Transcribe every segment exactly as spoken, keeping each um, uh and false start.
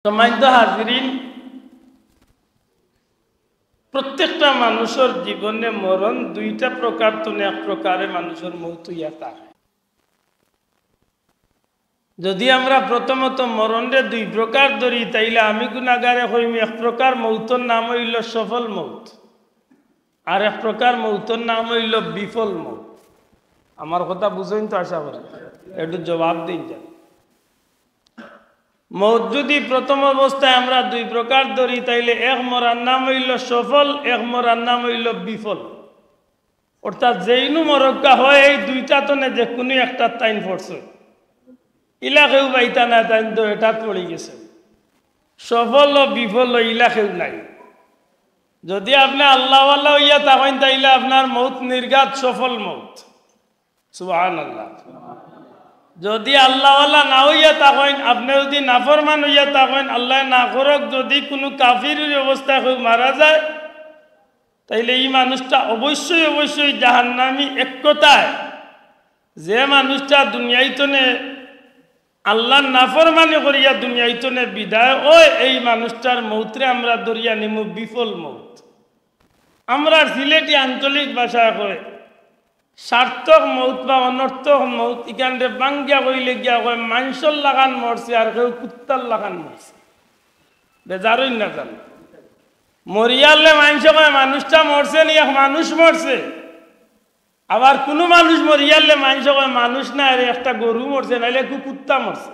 সম্মানিত হাজিরিন, প্রত্যেকটা মানুষর জীবনে মরণ দুইটা প্রকার তনে এক প্রকারে মানুষর মউত অইয়া থাকে। যদি আমরা প্রথমত মরণরে দুই প্রকার ধরি, তাইলে আমি গুনাগারে কইমু, এক প্রকার মউতর নাম অইলো সফল মউত, আর এক প্রকার মউতর নাম অইলো বিফল মউত। আমার কথা বুঝইন তো আশা করি, একটু জবাব দেইন যান। মউত যদি প্রথম অবস্থায় আমরা দুই প্রকার ধরি, তাইলে এক মরার নাম অইলো সফল, এক মরার নাম অইলো বিফল। অর্থাৎ যেইনু মরউক্কা হয়, এই দুইটা তনে যেকুনু একটাত তাইন পড়ছে। ইলা কেউ পাইতা না, তাইন তো এটাত পড়ি গেছে। সফল ও বিফল ইলা কেউ নাই। যদি আপনে আল্লাহওয়ালা অইয়া থাকইন, তাইলে আপনার মউত নির্ঘাত সফল মউত। সুবহানাল্লাহ। যদি আল্লাহওয়ালা না অইয়া থাকইন, আপনে যদি নাফরমান অইয়া থাকইন, আল্লায় না করউক, যদি কুনু কাফিরির অবস্থায় কেউ মারা যায়, তাইলে ই মানুষটা অবশ্যই, অবশ্যই জাহান্নামী। এক কথায়, যে মানুষটা দুনিয়াইতনে আল্লাহর নাফরমানি করিয়া দুনিয়াইতনে বিদায় অয়, এই মানুষটার মউতরে আমরা ধরিয়া নিমু বিফল মউত। আমরার সিলেটি আঞ্চলিক ভাষায় কয়, সার্থক মউত বা অনর্থক মউত, ইখানরে ভাঙ্গিয়া কইলে গিয়া কয়, মানষর লাখান মরছে আর কেউ কুত্তার লাখান মরছে। বেজার অইন না জানো? মরিয়ারলে মানষে কয়, মানুষটা মরছে নি, এক মানুষ মরছে। আবার কুনু মানুষ মরিয়ারলে মানষে কয়, মানুষ নায় রে, একটা গরু মরছে, নাইলে কু-, কুত্তা মরছে।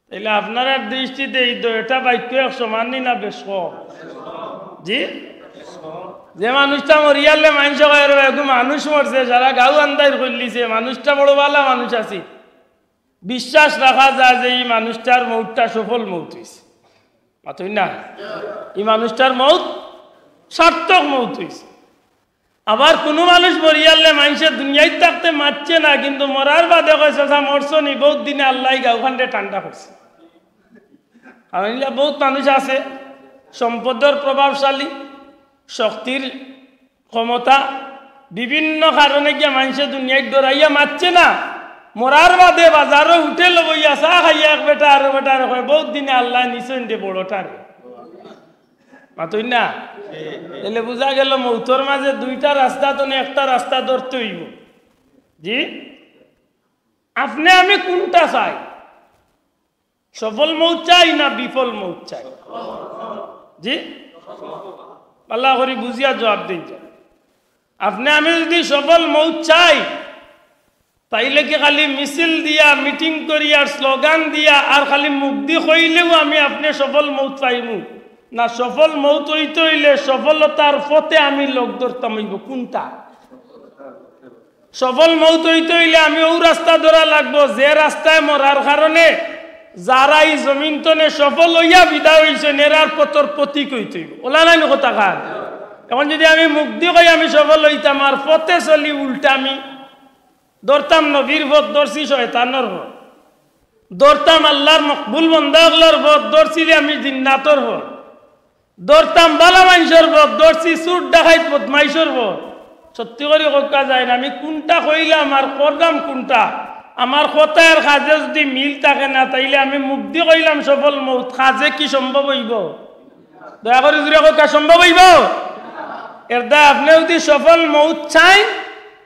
তাইলে আপনারার দৃষ্টিতে ই দুইটা বাক্য এক সমান নি না বেশ কম? জি? যে মানুষটা মরিয়ারলে মানষে কয়, "রে, এগু মানুষ মরছে, সারা গাঁও আন্দাইর করিলিছে, মানুষটা বড় ভালা মানুষ আছিল।" বিশ্বাস রাখা যায় যে ই মানুষটার মউতটা সফল মউত অইছে। মাতইন না? ই মানুষটার মউত সার্থক মউত অইছে। আবার কুনু মানুষ মরিয়ারলে মানষে দুনিয়াইত থাকতে মাতছে না, কিন্তু মরার বাদে কয়, "চাচা, মরছো নি? বউত দিনে আল্লায় গাঁওখানরে ঠান্ডা করছে।" কারণ ইলা বউত মানুষ আছে, সম্পদর প্রভাবশালী, শক্তির ক্ষমতা, বিভিন্ন কারণে গিয়া মানষে দুনিয়াইত ডরাইয়া মাতছে না। মরার বাদে বাজারো হোটেলো বইয়া চা খাইয়া এক বেটা আরো বেটারে কয়, "বউত দিনে আল্লায় নিছইন রে বড়টারে।" মাতইন না? তাইলে বুঝা গেল মউতর মাঝে দুইটা রাস্তা তনে একটা রাস্তা ধরতে অইবো। জি, আপনে আমি কুনটা চাই? সফল মউত চাই না বিফল মউত চাই? জি, ভালা করি বুঝিয়া জবাব দেইন যান। আপনে আমি যদি সফল মউত চাই, তাইলে কি খালি মিছিল দিয়া, মিটিং করিয়া, স্লোগান দিয়া আর খালি মুখদি কইলেউ আমি আপনে সফল মউত পাইমু? না, সফল মউত অইতে অইলে সফলতার পথে আমি লগ ধরতাম অইবো। কুনটা? সফল মউত অইতে অইলে আমি অউ রাস্তা ধরা লাগবো, যে রাস্তায় মরার কারণে যারা ই জমিন তনে সফল অইয়া বিদায় অইছইন, এরার পথর পথিক অইতে অইবো। অলা নায়নি কথাখান? এখন যদি আমি মুখদি কই আমি সফল অইতাম, আর পথে চলি উল্টা আমি ধরতাম নবীর পথ, ধরছি শয়তানর পথ। ধরতাম আল্লার মকবুল বন্দা অকলর পথ, ধরছি যে আমি জিন্নাতর পথ। ধরতাম ভালা মানষর পথ, ধরছি চুর ডাকাইত বদমাইশর পথ। সত্যি করি কউক্কা যাইন, আমি কুনটা কইলাম আর করলাম কুনটা? আমার কথায় আর কাজে যদি মিল থাকে না, তাইলে আমি মুখদি কইলাম সফল মউত, কাজে কি সম্ভব অইবো? দয়া করি জুরে কউক্কা, সম্ভব অইবো? এরদায় আপনে যদি সফল মউত চাইন,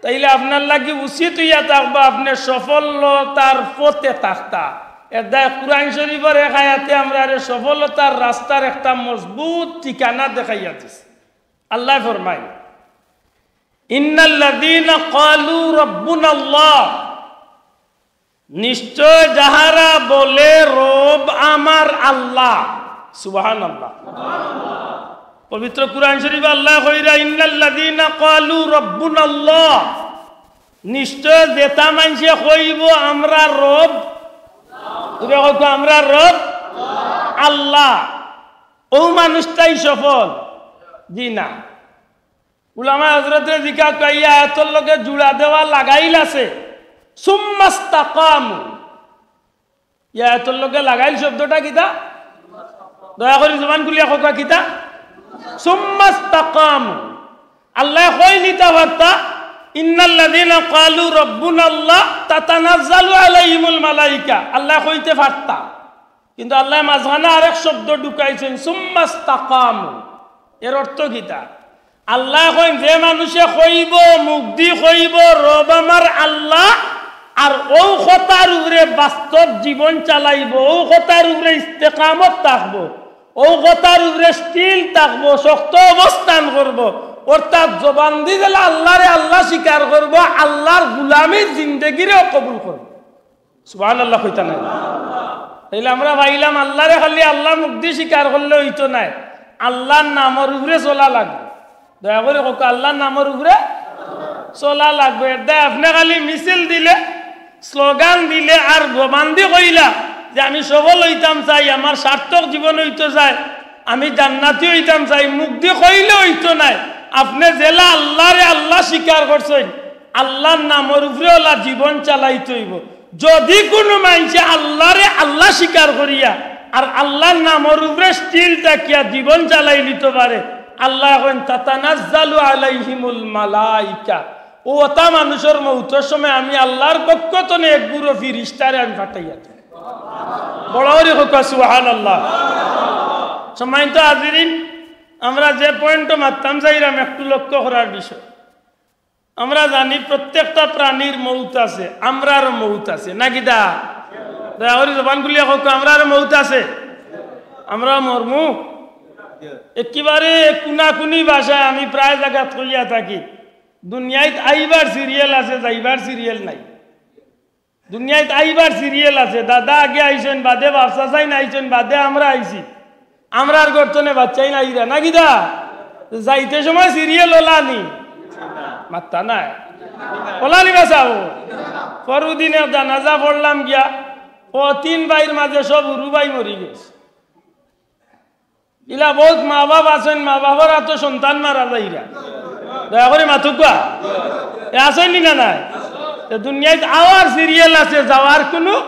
তাইলে আপনার লাগি উচিত অইয়া থাকবো আপনে সফলতার পথে থাকতা। এরদায় কুরআন শরিফর এক আয়াতে আমরারে সফলতার রাস্তার একটা মজবুত ঠিকানা দেখাইয়া দিছে। আল্লায় ফরমাইন, "ইন্নাল্লাযীনা ক্বালু রাব্বুনাল্লাহ।" নিশ্চয় যাহারা বলে, "রব আমার আল্লাহ।" সুবহানাল্লাহ। পবিত্র কুরআন শরিফো আল্লায় কইরা, "ইন্নাল্লাযীনা ক্বালু রাব্বুনাল্লাহ।" নিশ্চয় যেতা মানষে কইবো, "আমরার রব", জুরে কউক্কা, "আমরার রব আল্লাহ", অউ মানুষটাই সফল। জি না। উলামায়ে হযরতরে জিকাইন, ই আয়াতর লগে জুড়া দেওয়া লাগাইল আছে, "সুম্মাস্তাকামু।" ই আয়াতর লগে লাগাইল শব্দটা কিতা? দয়া করি জবান খুলিয়া কউক্কা কিতা? "সুম্মাস্তাকামু।" আল্লায় কইন ইতা পারতা, "ইন্নাল্লাযীনা ক্বালু রাব্বুনাল্লাহ তাতানাজ্জালু আলাইহিমুল মালাইকা।" আল্লায় কইতে পারতা। কিন্তু আল্লায় মাঝখানো আরেক শব্দ ঢুকাইছইন, "সুম্মাস্তাকামু।" এর অর্থ কিতা? আল্লায় কইন, যে মানুষে কইবো, মুখদি কইবো, "রব আমার আল্লাহ", আর অউ কথার উপরে বাস্তব জীবন চালাইবো, অউ কথার উপরে ইস্তেকামত থাকবো, অউ কথার উপরে স্থির থাকবো, শক্ত অবস্থান করবো, অর্থাৎ জবানদি যেলা আল্লারে আল্লাহ স্বীকার করবো, আল্লার গুলামির জিন্দেগিরেও কবুল করবো। সুবহানাল্লাহ কইতা নায়? তাইলে আমরা পাইলাম, আল্লারে খালি আল্লাহ মুখদি স্বীকার করলে অইতো নায়, আল্লার নামর উপরে চলা লাগবো। দয়া করি কউক্কা, আল্লার নামর উপরে চলা লাগবো। এরদায় আপনে খালি মিছিল দিলে, স্লোগান দিলে আর জবানদি কইলা যে আমি সফল অইতাম চাই, আমার সার্থক জীবন অইতো চায়, আমি জান্নাতি অইতাম চাই, মুখদি কইলে অইতো নায়। আপনে যেলা আল্লারে আল্লাহ স্বীকার করছইন, আল্লার নামর উপরে অলা জীবন চালাইতে অইবো। যুদি কুনু মানষে আল্লারে আল্লাহ স্বীকার করিয়া আর আল্লার নামর উপরে স্থির থাকিয়া জীবন চালাইলিতো পারে, আল্লায় কইন, "তাতানাজ্জালু আলাইহিমুল মালাইকা।" অউ অতা মানুষর মউতর সময় আমি আল্লার পক্ষ তনে এক গুরু ফিরিস্তারে আমি পাঠাইয়া দেই। বড় করি কউক্কা সুবহানাল্লাহ। সম্মানিত হাজিরিন, আমরা যে পয়েন্টো মাততাম চাইরাম একটু লক্ষ্য করার বিষয়। আমরা জানি প্রত্যেকটা প্রাণীর মউত আছে, আমরারও মউত আছে, না কিতা? দয়া করি জবান খুলিয়া কউক্কা, আমরারও মউত আছে, আমরাও মরমু। একেবারে কুনাকুনি ভাষায় আমি প্রায় জাগাত কইয়া থাকি, দুনিয়াত আইবার সিরিয়াল আছে, যাইবার সিরিয়াল নাই। দুনিয়াত আইবার সিরিয়াল আছে, দাদা আগে আইছইন, বাদে বাফ চাচাইন আইছইন, বাদে আমরা আইছি। আমরার ঘর তনে বাচ্চাইন আইরা, না কিতা? যাইতে সময় সিরিয়াল অলানি? মাত্তা নাই। অলানি বা চাও? পরদিন এক জানাজা পড়লাম গিয়া, অউ তিন ভাইর মাঝে সব হুরু ভাই মরি গেছে। ইলা বউত মা বাফ আছইন, মা বাফর আতো সন্তান মারা যাইরা। দয়া করি মাতউক্কা। এ আছইন নি না নাই? তে দুনিয়াত আওয়ার সিরিয়াল আছে, যাওয়ার কুনু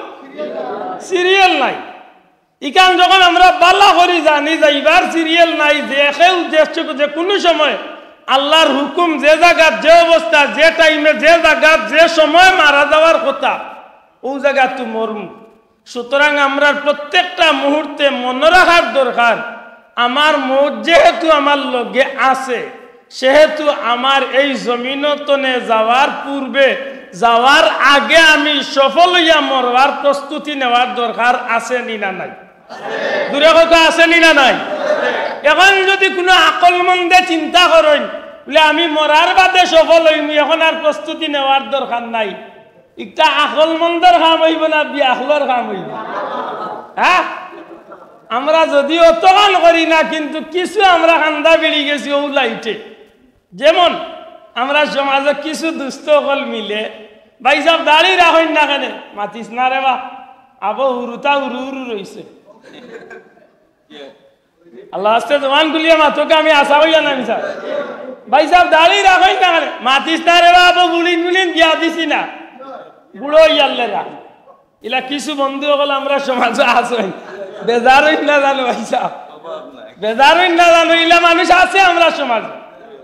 সিরিয়াল নাই। ইখান যখন আমরা ভালা করি জানি যাইবার সিরিয়াল নাই, যে কেউ যে, যে কুনু সময় আল্লার হুকুম যে জাগাত, যে অবস্থা, যে টাইমে, যে জাগাত, যে সময় মারা যাওয়ার কথা, অউ জাগাত তো মরমু। সুতরাং আমরার প্রত্যেকটা মুহূর্তে মনো রাখার দরকার, আমার মউত যেহেতু আমার লগে আছে, সেহেতু আমার এই জমিন তনে যাওয়ার পূর্বে, যাওয়ার আগে আমি সফল অইয়া মরবার প্রস্তুতি নেওয়ার দরকার আছে নি না নাই? জুরে কউক্কা, আছে নি না নাই? এখন যুদি কুনু আকলমন্দে চিন্তা করইন, বুলে, "আমি মরার বাদে সফল অইমু, এখন আর প্রস্তুতি নেওয়ার দরকার নাই", ইটা আকলমন্দর কাম অইবো না বেআকলর কাম অইবো? হ্যাঁ, আমরা যুদি অতখান করি না, কিন্তু কিছু আমরা কান্দা বেড়ি গেছি অউ লাইটে। যেমন আমরা সমাজো কিছু দুষ্ট অকল মিলে, "ভাইসাব, দাড়ি রাখইন না কেনে?" "মাতিস না রে বা, আবো হুরুতা হুরু হুরু রইছে।" আল্লার ওয়াস্তে জবান খুলিয়া মাতউক্কা, আমি হাছা কইয়ার না মিছা? "ভাইসাব, দাড়ি রাখইন না কেনে?" "মাতিস না রে বা, আবো বুড়িন বুড়িন বিয়া দিছি না, বুড়ো অইয়ারলে রাখ।" ইলা কিছু বন্ধু অকল আমরার সমাজো আছইন, বেজার অইন না জানো ভাইসাব, বেজার অইন না জানো, ইলা মানুষ আছে আমরার সমাজো।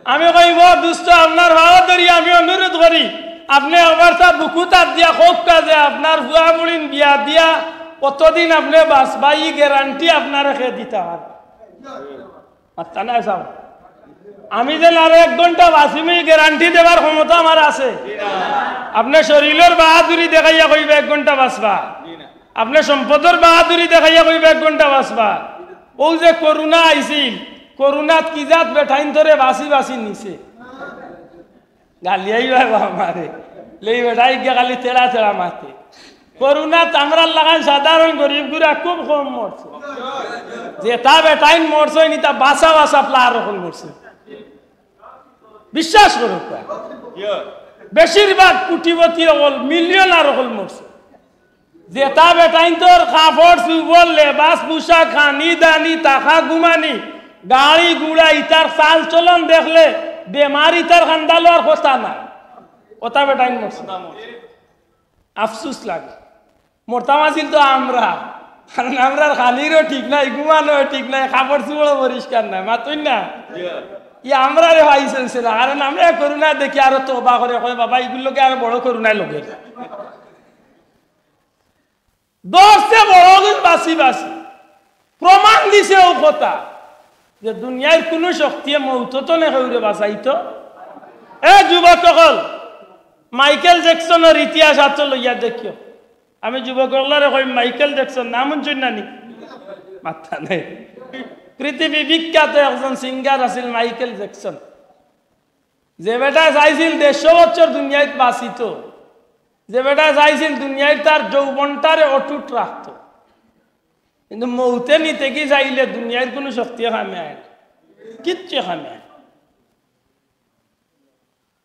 আমি কইমু, "ও দুস্ত, আপনার পাও ধরি আমি অনুরোধ করি, আপনে একবার তা বুকুত আত দিয়া কউক্কা যে আপনার পুয়া বুড়িন বিয়া দিয়া কতদিন আপনে বাঁচবা, ই গ্যারান্টি আপনারে কে দিতা পারবা?" মাতরা না চাও? আমি যেন আরো এক ঘন্টা বাঁচিমু, ই গ্যারান্টি দেবার ক্ষমতা আমার আছে? আপনে শরীলর বাহাদুরি দেখাইয়া কইবা এক ঘন্টা বাঁচবা, আপনে সম্পদর বাহাদুরি দেখাইয়া কইবা এক ঘন্টা বাঁচবা। অউ যে করোনা আইছিল, করোনাত কি জাত বেটাইন্তরে বাঁচি বাঁচি নিছে। গালিয়াই বা বাবা মারে। লেই বেটায় গিয়া খালি তেড়া তেড়া মাতে। করোনাত আমরার লাখান সাধারণ গরিব গুড়া খুব কম মরছে। যেতা বেটাইন মরছইন, ইতা বাছা বাছা player অকল মরছে। বিশ্বাস করউক্কা। বেশিরভাগ কোটিপতি অকল, millionaire অকল মরছে। যেতা বেটাইন্তর কাপড় চুপড়, লেবাস পোশাক, খানি দানি, থাকা ঘুমানি, গাড়ি ঘোড়া, ইতার চাল চলন দেখলে বেমার ইতার কান্দা লওয়ার কথা নায়। অতা বেটাইন মরছে। আফসোস লাগে। মরতাম আছিল তো আমরা, কারণ আমরার খানিরও ঠিক নাই, ঘুমানোও ঠিক নাই, কাপড় চুপড়ও পরিষ্কার নাই, মাতইন না? ই আমরারে পাইছইন না, কারণ আমরা করোনা দেখি আরো তওবা করি, কয়, "বাবা, ইগুর লগে আরো বড় করোনায় লগে।" ধরছে বড় দিন বাঁচি বাঁচি। অউ কথা যে দুনিয়ার কুনু শক্তিয়ে মউত থনে কেউরে বাঁচাইতো। এ যুবক অকল, মাইকেল জ্যাকসনর ইতিহাস আতো লইয়া দেখিও। আমি যুবক অকলরে কই, মাইকেল জ্যাকসন নাম হুনছইন না নি? মাত্তা নাই। পৃথিবী বিখ্যাত একজন সিঙ্গার আছিল মাইকেল জ্যাকসন। যে বেটায় চাইছিল দেড়শো বছর দুনিয়াত বাঁচিতো, যে বেটায় চাইছিল দুনিয়াত তার যৌবনটারে অটুট রাখতো, কিন্তু মউতে নিতে কি চাইলে দুনিয়ার কুনু শক্তিয়ে কামে আয় না, কিচ্ছু কামে আয় না।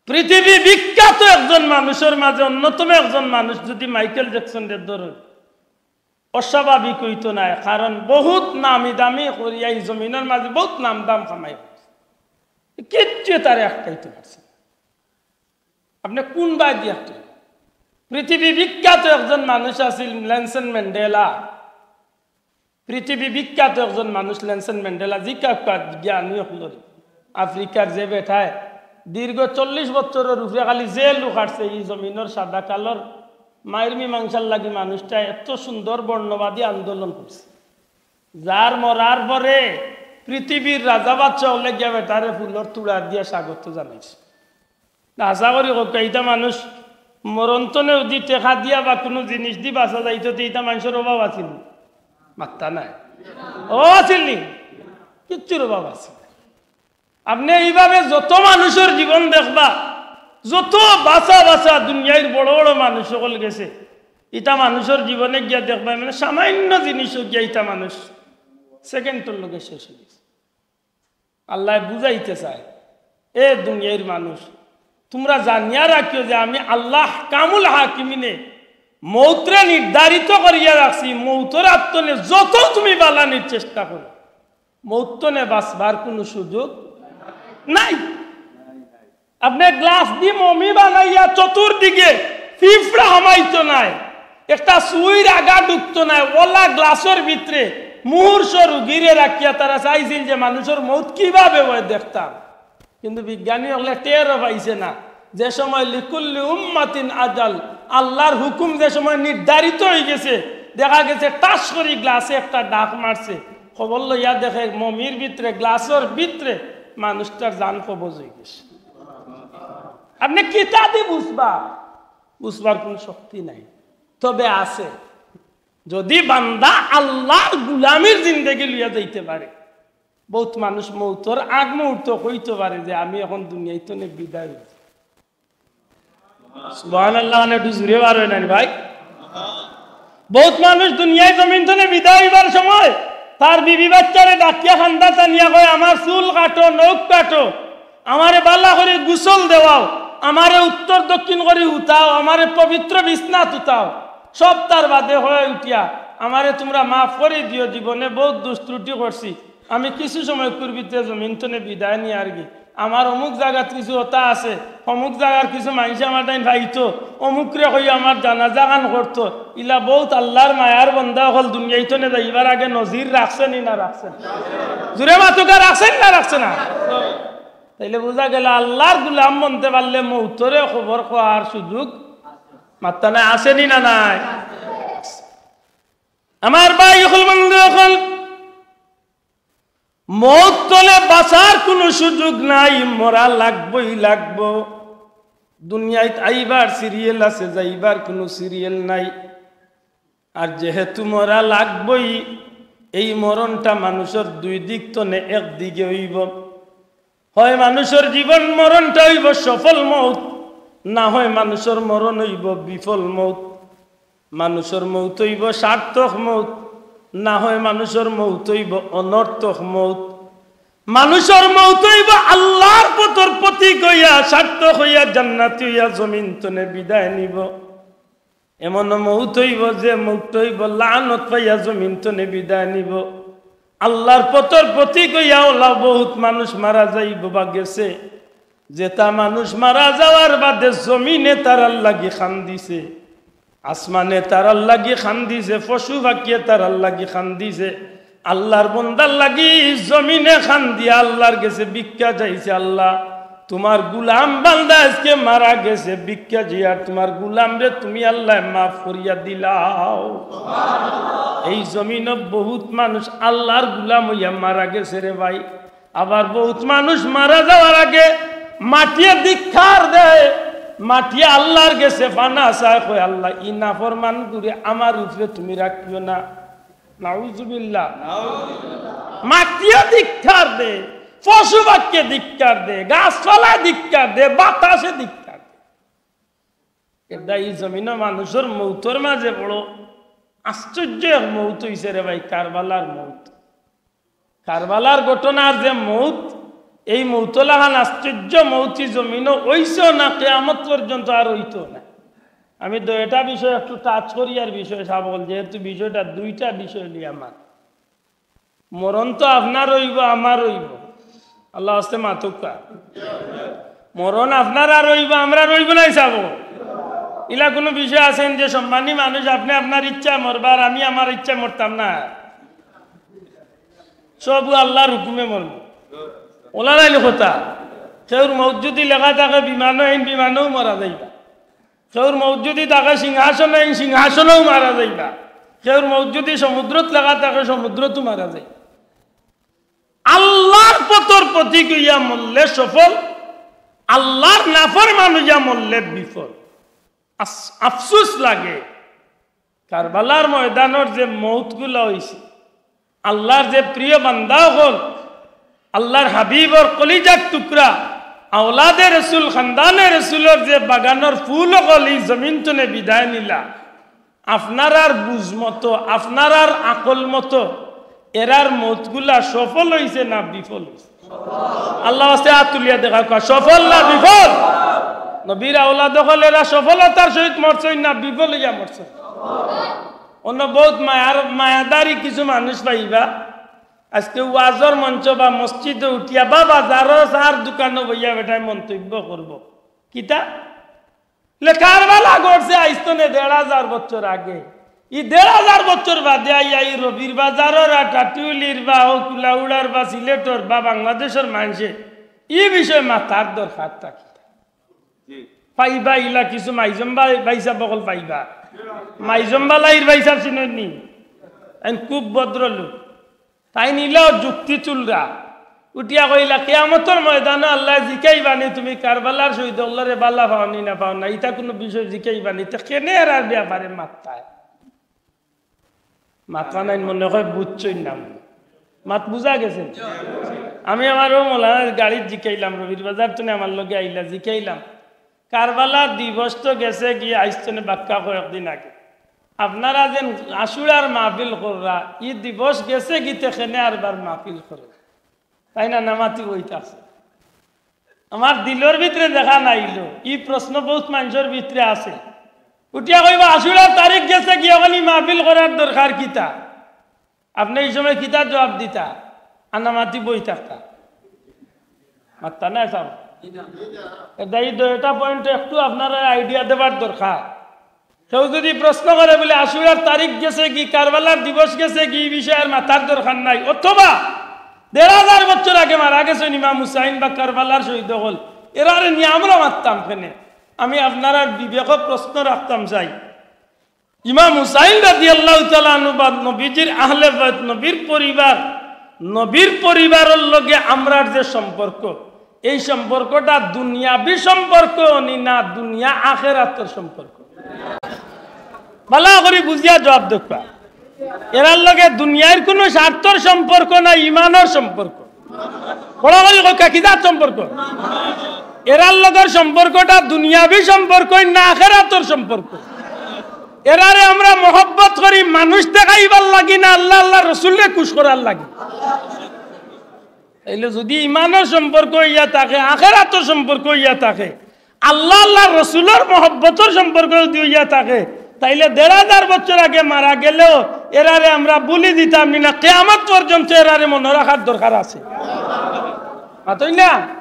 পৃথিবী বিখ্যাত একজন মানুষর মাঝে অন্যতম একজন মানুষ যদি মাইকেল জ্যাকসনরে ধরইন, অস্বাভাবিক অইতো নায়, কারণ বহুত নামি দামি করিয়া ই জমিনর মাঝে বহুত নাম দাম কামাই করছে, কিচ্ছু তারে আটকাইতো পারছে না। আপনে কুন বায় দিয়া আটকাইবা? পৃথিবী বিখ্যাত একজন মানুষ আছিল নেলসন ম্যান্ডেলা। পৃথিবী বিখ্যাত একজন মানুষ নেলসন ম্যান্ডেলা, জিকাউক্কা জ্ঞানী অকলরে। আফ্রিকার যে বেটায় দীর্ঘ চল্লিশ বছরর উপরে খালি জেলউ খাটছে, ই জমিনর সাদা কালোর মাইর মীমাংসার লাগি মানুষটায় এত সুন্দর বর্ণবাদী আন্দোলন করছে, যার মরার পরে পৃথিবীর রাজা বাদশা অকলে গিয়া বেটারে ফুলর তুড়া দিয়া স্বাগত জানাইছে। আশা করি কউক্কা, ইতা মানুষ মরণ থনে যুদি টেকা দিয়া বা কুনু জিনিস দি বাঁচা যাইতো, তে ইতা মানষর অভাব আছিল নি? মাত্তা নাই। অভাব আছিল নি? কিচ্ছুর অভাব আছিল না। আপনে ইভাবে যত মানষর জীবন দেখবা, যত বাঁচা বাঁচা দুনিয়ার বড় বড় মানুষ অকল গেছে, ইতা মানষর জীবনে গিয়া দেখবা, মানে সামান্য জিনিসও গিয়া ইতা মানুষ সেকেন্ডর লগে শেষ অই গেছে। আল্লায় বুঝাইতে চায়, এ দুনিয়ার মানুষ, তুমরা জানিয়া রাখিও যে আমি আল্লাহ কামুল হাকিমিনে মউতরে নির্ধারিত করিয়া রাখছি। মউতর আত থনে যত তুমি বালানির চেষ্টা করো, মউত থনে বাঁচবার কুনু সুযোগ নাই। আপনে গ্লাস দি মমি বানাইয়া চতুর্দিকে পিঁপড়া হামাইতো নায়, একটা সুইর আগা ঢুকতো নায়, অলা গ্লাসর ভিতরে মুমূর্ষু রুগীরে রাখিয়া তারা চাইছিল যে মানষর মউত কিভাবে অয় দেখতাম। কিন্তু বিজ্ঞানী অকলে টেরও পাইছে না, যে সময় লিকুল্লি উম্মাতিন আজাল, আল্লাহর হুকুম যে সময় নির্ধারিত অই গেছে, দেখা গেছে টাস করি গ্লাসে একটা ডাক মারছে, খবর লইয়া দেখে মমির ভিতরে, গ্লাসর ভিতরে মানুষটার জান কবজ অই গেছে। আপনে কিতা দি বুঝবা? বুঝবার কুনু শক্তি নাই। তবে আছে, যুদি বান্দা আল্লাহর গুলামির জিন্দেগি লইয়া যাইতে পারে, বউত মানুষ মউতর আগ মুহূর্ত কইতো পারে যে আমি অখন দুনিয়া থনে বিদায় অইছি। সুবহানাল্লাহ, মানে একটু জুরে বার অয় না নি ভাই? বউত মানুষ দুনিয়া জমিন থনে বিদায় অইবার সময় তার বিবি বাচ্চারে ডাকিয়া কান্দা টানিয়া কয়, "আমার চুল কাটো, নখ কাটো, আমারে বালা করি গোসল দেওয়াও, আমারে উত্তর দক্ষিণ করি হুতাও, আমারে পবিত্র বিছনাত হুতাও।" সব তার বাদে কয় উঠিয়া, "আমারে তুমরা মাফ করি দিও, জীবনে বউত দুষ ত্রুটি করছি, আমি কিছু সময় কুর ভিতরে জমিন থনে বিদায় নিয়ারগি।" আমার অমুক জাগাত কিছু অতা আছে, অমুক জাগার কিছু মানষে আমার তাইন পাইতো, অমুকরে কইয়া আমার জানাজা খান করতো। ইলা বউত আল্লাহর মায়ার বন্দা অকল দুনিয়া থনে যাইবার আগে নজির রাখছে নি না রাখছে না? জুরে মাতুক্কা, রাখছে নি না রাখছে না? তাইলে বুঝা গেল আল্লাহর গুলাম বনতে পারলে মউতরে খবর কওয়ার সুযোগ মাত্তা নাই, আছে নি না নাই? আমার ভাই অকল, বন্ধু অকল, মউত থনে বাঁচার কুনু সুযোগ নাই, মরা লাগবোই লাগবো। দুনিয়াত আইবার সিরিয়াল আছে, যাইবার কুনু সিরিয়াল নাই। আর যেহেতু মরা লাগবোই, এই মরণটা মানুষর দুই দিক থনে এক দিকে অইবো। হয় মানুষর জীবন মরণটা অইবো সফল মউত, না হয় মানুষর মরণ অইবো বিফল মউত। মানুষর মউত অইবো সার্থক মউত, না হয় মানুষর মউত অইবো অনর্থক মউত। মানুষর মউত অইবো আল্লাহর পথর পথিক অইয়া, সার্থক অইয়া, জান্নাতি অইয়া জমিন থনে বিদায় নিবো। এমন মউত অইবো যে মউত অইবো লানত পাইয়া জমিন থনে বিদায় নিবো। আল্লাহর পথর পথিক অইয়া অলা বউত মানুষ মারা যাইবো বা গেছে। যেতা মানুষ মারা যাওয়ার বাদে জমিনে তারার লাগি কান্দিছে, আসমানে তারার লাগি কান্দিছে, পশু পাখিয়ে তারার লাগি কান্দিছে, আল্লাহর বন্দার লাগি জমিনে কান্দিয়া আল্লাহর গেছে ভিক্ষা চাইছে, "আল্লাহ, তোমার গুলাম বান্দা আজকে মারা গেছে, ভিক্ষা জিয়ার তোমার গুলামরে তুমি আল্লায় মাফ করিয়া দিলাও। এই জমিনো বহুত মানুষ আল্লার গুলাম অইয়া মারা গেছে রে ভাই। আবার বহুত মানুষ মারা যাওয়ার আগে মাটিয়ে ধিক্কার দেয়, মাটিয়ে আল্লার গেছে ফানা চায়, কয়, "আল্লাহ, ই নাফরমানগুরে আমার উপরে তুমি রাখিও না।" নাউজুবিল্লাহ। মাটিয়ে ধিক্কার দে, পশু পাখিয়ে ধিক্কার দে, গাছপালায় ধিক্কার দে, বাতাসে ধিক্কার দে। এটা ই জমিনো মানুষর মৌতর মাঝে বড় আশ্চর্য এক মৌত অইছে রে ভাই, কারবালার মৌত। কারবালার ঘটনার যে মৌত, এই মৌত লাখান আশ্চর্য মৌত ই জমিনো অইছেও না, কিয়ামত পর্যন্ত আর অইতো না। আমি দুইটা বিষয় একটু টাচ করিয়ার বিষয় সাবল, যেহেতু বিষয়টা দুইটা বিষয় লইয়া আমার মরণ তো আপনার অইবো, আমার অইবো। আল্লার ওয়াস্তে মাতউক্কা। মরণ আপনার আর অইবো, আমরার অইবো নায় সাবল। ইলা কুনু বিষয় আছে নি যে সম্মানী মানুষ আপনে আপনার ইচ্ছায় মরবা আর আমি আমার ইচ্ছায় মরতাম না? সবউ আল্লার হুকুমে মরমু। অলা নায়নি কথা? কেউর মউত যুদি লেখা থাকে বিমানো, এইন বিমানোউ মারা যাইবা। কেউর মউত যুদি থাকে সিংহাসনো, এইন সিংহাসনোউ মারা যাইবা। কেউর মউত যুদি সমুদ্রত লেখা থাকে, সমুদ্রতউ মারা যাইবা। আল্লার পথর পথিক অইয়া মরলে সফল, আল্লার নাফরমান অইয়া মরলে বিফল। আস-, আফসুস লাগে। কারবালার ময়দানর যে মউতগুলা অইছে, আল্লার যে প্রিয় বান্দা অকল, আল্লার হাবিবর কলিজার টুকরা, আওলাদে রসুল, খান্দানে রসুলর যে বাগানর ফুল অকল ই জমিন তনে বিদায় নিলা, আপনারার বুঝ মতো, আপনারার আকল মতো এরার মউতগুলা সফল অইছে না বিফল অইছে? আল্লার ওয়াস্তে আত তুলিয়া দেখাউক্কা, সফল না বিফল? নবীর আওলাদ অকল এরা সফলতার সহিত মরছইন না বিফল অইয়া মরছইন? অনো বহুত মায়ার, মায়াদারি কিছু মানুষ পাইবা, আজকে ওয়াজর মঞ্চ বা মসজিদো উঠিয়া বা বাজারো চার দোকানো বইয়া বেটায় মন্তব্য করবো। কিতা? লে কারবালা ঘটছে আইজ তনে দেড় হাজার বছর আগে। ই দেড় হাজার বছর বাদে আইয়া ই রবির বাজারর আর টাটুলির বা অউ কুলাউড়ার বা সিলেটর বা বাংলাদেশর মানষে ই বিষয়ে মাতার দরকারটা কিতা? পাইবা ইলা কিছু মাইজম বা-, ভাইসাব অকল পাইবা। মাইজম বালাইর ভাইসাব চিনইন নি? এইন খুব ভদ্রলোক। তাইন ইলাও যুক্তি তুলরা। উঠিয়া কইলা, "কিয়ামতর ময়দানো আল্লায় জিকাইবা নি, তুমি কারবালার শহীদ অকলরে বালা পাও নি না পাও না, ইতা কুনু বিষয় জিকাইবা নি, তে কেনে এরার ব্যাপারে মাততায়?" মাতরা নাইন মনে কয় বুঝছইন না। মাত বুঝা গেছে? আমি আমার অউ মৌলানার গাড়িত জিকাইলাম, রবির বাজার তনে আমার লগে আইলা, জিকাইলাম, কারবালা দিবস তো গেছে গি, আইজ তনে বাক্কা কয়েকদিন আগে। আপনারা যেন আশুরার মাহফিল কররা, ই দিবস গেছে গি, তে কেনে আরবার মাহফিল করে? তাইন না মাতি বইতা আছে। আমার দিলর ভিতরে দেখা নাইলো, ই প্রশ্ন বহুত মানষর ভিতরে আছে। উঠিয়া কইবা, "আশুরার তারিখ গেছে গি, অখন ই মাহফিল করার দরকার কিতা?" আপনে ই সময় কিতা জুয়াব দিতা? আর না মাতি বই থাকতা? মাততা নায় সাব। এটা ই দুইটা পয়েন্ট একটু আপনারারে আইডিয়া দেবার দরকার। কেউ যুদি প্রশ্ন করে বুলে, "আশুরার তারিখ গেছে গি, কারবালার দিবস গেছে গি, ই বিষয়ে আর মাতার দরকার নাই," অথবা দেড় হাজার বছর আগে মারা গেছইন ইমাম হুসাইন বা কারবালার শহীদ অকল, এরারে নিয়া আমরা মাততাম কেনে? আমি আপনারার বিবেকো প্রশ্ন রাখতাম চাই। ইমাম হুসাইন রাদিয়াল্লাহু তাআলা আনহু বা নবীজির আহলে বাইত, নবীর পরিবার, নবীর পরিবারর লগে আমরার যে সম্পর্ক, এই সম্পর্কটা দুনিয়াবি সম্পর্ক নি না দুনিয়া আখেরাতর সম্পর্ক? ভালা করি বুঝিয়া জুয়াব দেউক্কা। এরার লগে দুনিয়ার কুনু স্বার্থর সম্পর্ক না, ইমানর সম্পর্ক। বড় করি কউক্কা, কিতার সম্পর্ক? এরার লগর সম্পর্কটা দুনিয়াবি সম্পর্ক না আখেরাতর সম্পর্ক? এরারে আমরা মহব্বত করি মানুষ দেখাইবার লাগি না আল্লাহ, আল্লাহর রসুলরে খুশ করার লাগি? তাইলে যুদি ইমানর সম্পর্ক অইয়া থাকে, আখেরাতর সম্পর্ক অইয়া থাকে, আল্লাহ, আল্লাহর রসুলর মহব্বতর সম্পর্ক যুদি অইয়া থাকে, তাইলে দেড় হাজার বছর আগে মারা গেলেও এরারে আমরা ভুলি দিতাম নি না, কিয়ামত পর্যন্ত এরারে মনো রাখার দরকার আছে। মাতইন না?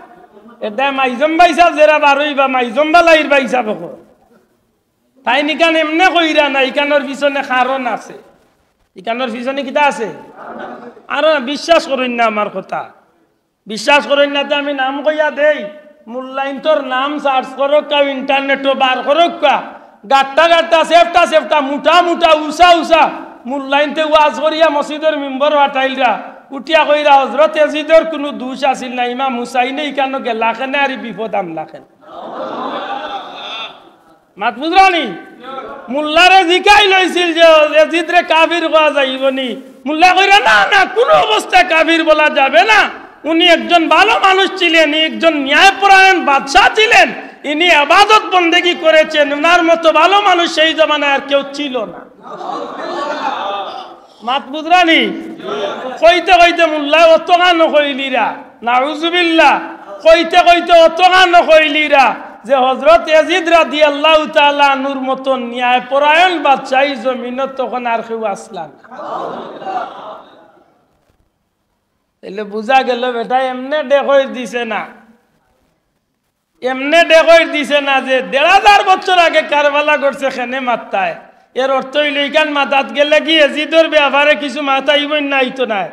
এটা মাইজম ভাইসাব যেরা বারইবা, মাইজম বালাইর ভাইসাব অকল। তাইন ইখান এমনে কইরা না, ইখানর পিছনে কারণ আছে। ইখানর পিছনে কিতা আছে? আর বিশ্বাস করইন না আমার কথা। বিশ্বাস করইন না, তে আমি নাম কইয়া দেই। মুল্লাইন্তর নাম সার্চ করউক্কা, ইন্টারনেটো বার করউক্কা, গাট্টা গাট্টা, সেফটা সেফটা, মুটা মুটা, উষা উষা। মুল্লাইন্তে ওয়াজ করিয়া মসজিদর মিম্বর ফাটাইলরা, উঠিয়া কইরা, "হজরত এজিদর কুনু দুষ আছিল না, ইমাম হুসাইনে ইকানো গেলা কেনে আর ই বিপদ আনলা কেনে?" মাত বুঝরানি? মুল্লারে জিকাইল অইছিল যে, "এজিদরে কাফির কওয়া যাইবো নি?" মুল্লায় কইরা, "না, না, কুনু অবস্থায় কাফির বলা যাবে না। উনি একজন ভালো মানুষ ছিলেন, একজন ন্যায়পরায়ণ বাদশা ছিলেন, ইনি ইবাদত বন্দেগি করেছেন, উনার মতো ভালো মানুষ সেই জমানায় আর কেউ ছিল না।" মাত বুঝরানি? কইতে কইতে মুল্লায় অতখানো কইলিরা, নাউজুবিল্লাহ, কইতে কইতে অতখানো কইলিরা যে হজরত এজিদ রাদিয়াল্লাহু তাআলা আনহুর মতন ন্যায়পরায়ণ বাদশা ই জমিনো তখন আর কেউ আছলা না। তাইলে বুঝা গেল বেটা এমনে ডেকইর দিছে না, এমনে ডেকইর দিছে না যে দেড় হাজার বছর আগে কারবালা ঘটছে কেনে মাততায়। এর অর্থ অইল ইখান মাতাত গেলে কি এজিদর ব্যাপারে কিছু মাতাইবো না, আইতো নায়।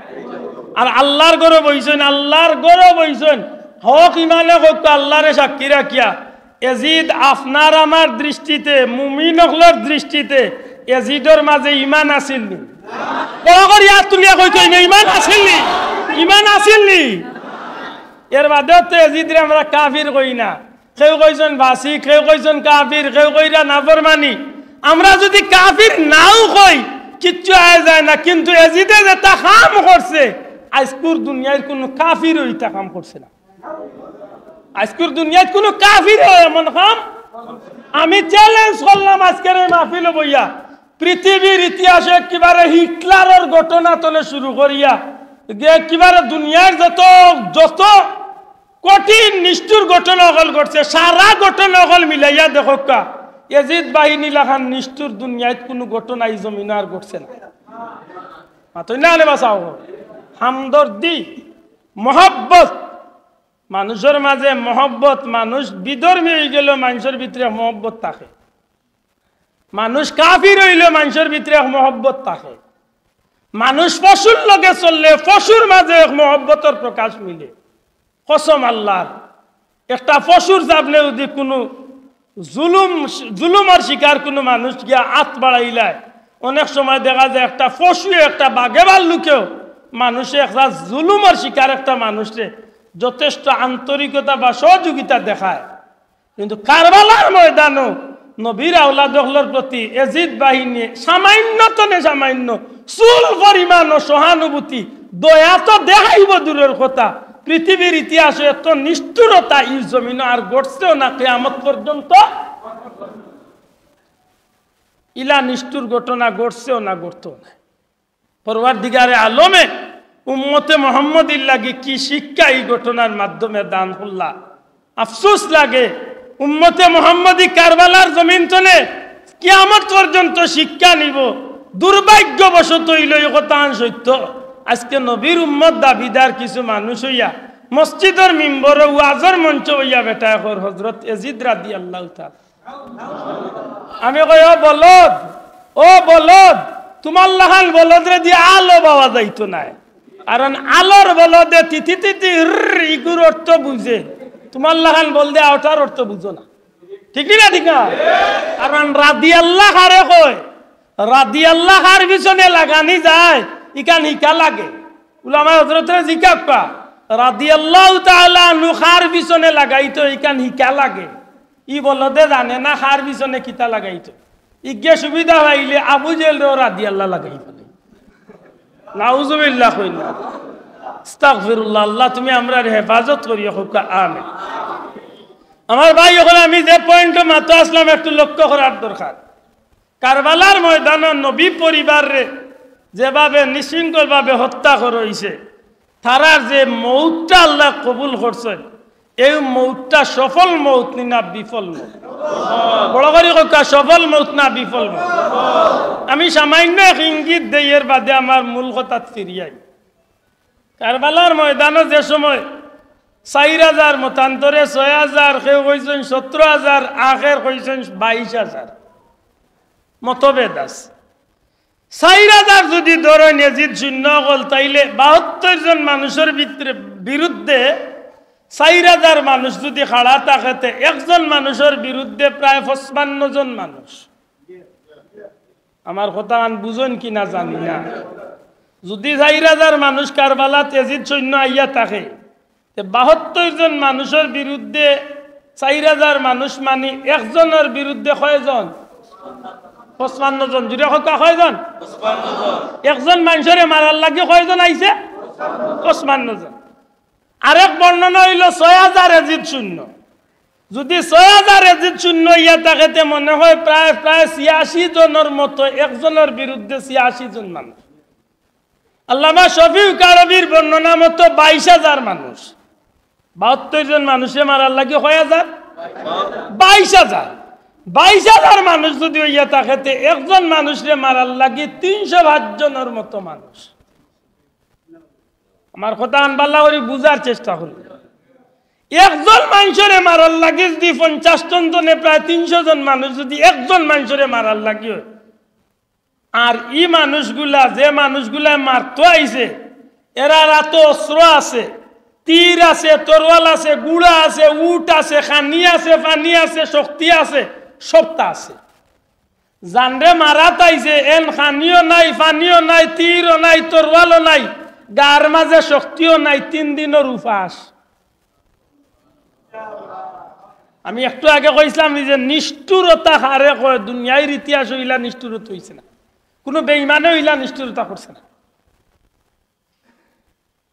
আর আল্লার ঘরো বইছইন, আল্লার ঘরো বইছইন, হক ইমানে কউক্কা আল্লারে সাক্ষী রাখিয়া, এজিদ আপনার আমার দৃষ্টিতে, মুমিন অকলর দৃষ্টিতে এজিদর মাঝে ইমান আছিল নি? বড় করি আত তুলিয়া কইতো, ইমান আছিল নি? ইমান আছিল নি? এর বাদেও তো এজিদরে আমরা কাফির কই না। কেউ কইছইন ফাসিক, কেউ কইছইন কাফির, কেউ কইরা নাফরমানি। আমরা যুদি কাফির নাও কই, কিচ্ছু আয় যায় না, কিন্তু এজিদে যেটা কাম করছে, আইজকুর দুনিয়ার কুনু কাফিরও ইটা কাম করছে না। আইজকুর দুনিয়াত কুনু কাফিরও এমন কাম, আমি চ্যালেঞ্জ করলাম আইজকুর এই মাহফিলো বইয়া, পৃথিবীর ইতিহাসে একেবারে হিটলারর ঘটনা তনে শুরু করিয়া, যে একেবারে দুনিয়ার যত, যত কঠিন নিষ্ঠুর ঘটনা অকল ঘটছে, সারা ঘটনা অকল মিলাইয়া দেখউক্কা, এজিদ বাহিনী লাখান নিষ্ঠুর দুনিয়াত কুনু ঘটনা ই জমিনো আর ঘটছে না। মাতইন না রে বাসাও। হামদর্দি, মহব্বত, মানুষর মাঝে মহব্বত, মানুষ বিধর্মী অইগেলেও মানষর ভিতরে মহব্বত থাকে। মানুষ কাফির অইলেও মানষর ভিতরে এক মহব্বত থাকে। মানুষ পশুর লগে চললে পশুর মাঝে এক মহব্বতর প্রকাশ মিলে। কসম আল্লার, একটা পশুর সামনে যুদি কুনু জুলুম, জুলুমর শিকার কুনু মানুষ গিয়া আত বাড়াইলায়, অনেক সময় দেখা যায় একটা পশু, একটা বাঘে ভাল্লুকেও মানুষে একটা জুলুমর শিকার একটা মানুষরে যথেষ্ট আন্তরিকতা বা সহযোগিতা দেখায়। কিন্তু কারবালার ময়দানো নবীর আওলাদ অকলর প্রতি এজিদ বাহিনীয়ে সামান্য তনে সামান্য চুল পরিমাণও সহানুভূতি, দয়া তো দেখাইবো দূরর কথা, পৃথিবীর ইতিহাসে এত নিষ্ঠুরতা ই জমিনো আর ঘটছেও না কিয়ামত পর্যন্ত। ইলা নিষ্ঠুর ঘটনা ঘটছেও না, ঘটতো না। পরওয়ারদিগারে আলমে উম্মতে মোহাম্মদীর লাগি কি শিক্ষা ই ঘটনার মাধ্যমে দান করলা। আফসোস লাগে, উম্মতে মোহাম্মদী কারবালার জমিন তনে কিয়ামত পর্যন্ত শিক্ষা নিবো। দুর্ভাগ্যবশত অইলো ই কথাহান সত্য। আইজকে নবীর উম্মত দাবিদার কিছু মানুষ অইয়া মসজিদর মিম্বরো ওয়াজর মঞ্চো অইয়া বেটায় কর হজরত এজিদ রাদিয়াল্লাহু তাআলা। আমি কই, "ও বলদ, ও বলদ, তুমার লাখান বলদরে দি আলো পাওয়া যাইতো নায়।" কারণ আলোর বলদে তিতি তিতি হুরর ইগুর অর্থ বুঝে, তুমার লাখান বলদে অটার অর্থ বুঝো না। ঠিক নি না? ঠিক না? কারণ রাদিয়াল্লাহ কারে কয়, রাদিয়াল্লাহ কার পিছনে লাগানি যায়, ইখান হিকা লাগে। উলামায়ে হজরতরে জিকাউক্কা, রাদিয়াল্লাহু তাআলা আনহু কার পিছনে লাগাইতো, ইখান হিকা লাগে। ই বলদে জানে না কার পিছনে কিতা লাগাইতো। ইগে সুবিধা পাইলে আবু জেহেলরেও রাদিয়াল্লাহ লাগাই ফালে। নাউজুবিল্লাহ কইন না। আস্তাগফিরুল্লাহ। আল্লাহ তুমি আমরারে হেফাজত করিও, কউক্কা আমিন। আমার ভাই অকল, আমি যে পয়েন্টো মাতো আছলাম একটু লক্ষ্য করার দরকার। কারবালার ময়দানো নবী পরিবাররে যেভাবে নিশৃঙ্খলভাবে হত্যা করা অইছে, তারার যে মউতটা আল্লায় কবুল করছইন, এই মউতটা সফল মউত নি না বিফল মউত? বড় করি কউক্কা, সফল মউত না বিফল মউত? আমি সামান্য এক ইঙ্গিত দেই, এর বাদে আমার মূল কথাত ফিরি আই। কারবালার ময়দানো যে সময় চাইর হাজার, মতান্তরে ছয় হাজার, কেউ কইছইন সতরো হাজার, আখের কইছইন বাইশ হাজার মতভেদ আছে। চাইর হাজার যুদি ধরইন এজিদ সৈন্য অকল, তাইলে বাহাত্তর জন মানুষর ভিতরে, বিরুদ্ধে চাইর হাজার মানুষ যুদি খাড়া থাকে, তে একজন মানুষর বিরুদ্ধে প্রায় পঁচপান্ন জন মানুষ। আমার কথাখান বুঝইন কি না জানি না। যুদি চাইর হাজার মানুষ কারবালাত এজিদ সৈন্য আইয়া থাকে, তে বাহাত্তর জন মানুষর বিরুদ্ধে চাইর হাজার মানুষ, মানি একজনর বিরুদ্ধে কয়জন? পঁচপান্ন জন। জুরে কউক্কা, কয়জন? একজন মানষরে মারার লাগি কয়জন আইছে? পঁচপান্ন জন। আরেক বর্ণনা অইলো ছয় হাজার এজিদ সৈন্য। যুদি ছয় হাজার এজিদ সৈন্য ইয়া থাকে, তে মনে হয় প্রায়, প্রায় ছিয়াশি জনর মতো, একজনর বিরুদ্ধে ছিয়াশি জন মানুষ। আল্লামা শফিউক আরবির বর্ণনা মতো বাইশ হাজার মানুষ। বাহাত্তর জন মানুষরে মারার লাগি কয় হাজার? বাইশ হাজার। বাইশ হাজার মানুষ যুদি অইয়া থাকে, তে একজন মানুষরে মারার লাগি তিনশো পাঁচ জনর মতো মানুষ। আমার কথাখান ভালা করি বুঝার চেষ্টা করো। একজন মানষরে মারার লাগি যুদি পঞ্চাশ জন, জনে প্রায় তিনশো জন মানুষ যুদি একজন মানষরে মারার লাগি অয়, আর ই মানুষগুলা, যে মানুষগুলা মারতো আইছে, এরার আতো অস্ত্র আছে, তীর আছে, তরোয়াল আছে, ঘুড়া আছে, উট আছে, খানি আছে, পানি আছে, শক্তি আছে, সবতা আছে। যানরে মারাত আইছে, এন খানিও নাই, পানিও নাই, তীরও নাই, তরোয়ালও নাই, গার মাঝে শক্তিও নাই, তিন দিনর উপাস। আমি একটু আগে কইছলাম নি যে নিষ্ঠুরতা কারে কয়, দুনিয়ার ইতিহাসো ইলা নিষ্ঠুরতা অইছে না, কুনু বেইমানেও ইলা নিষ্ঠুরতা করছে না।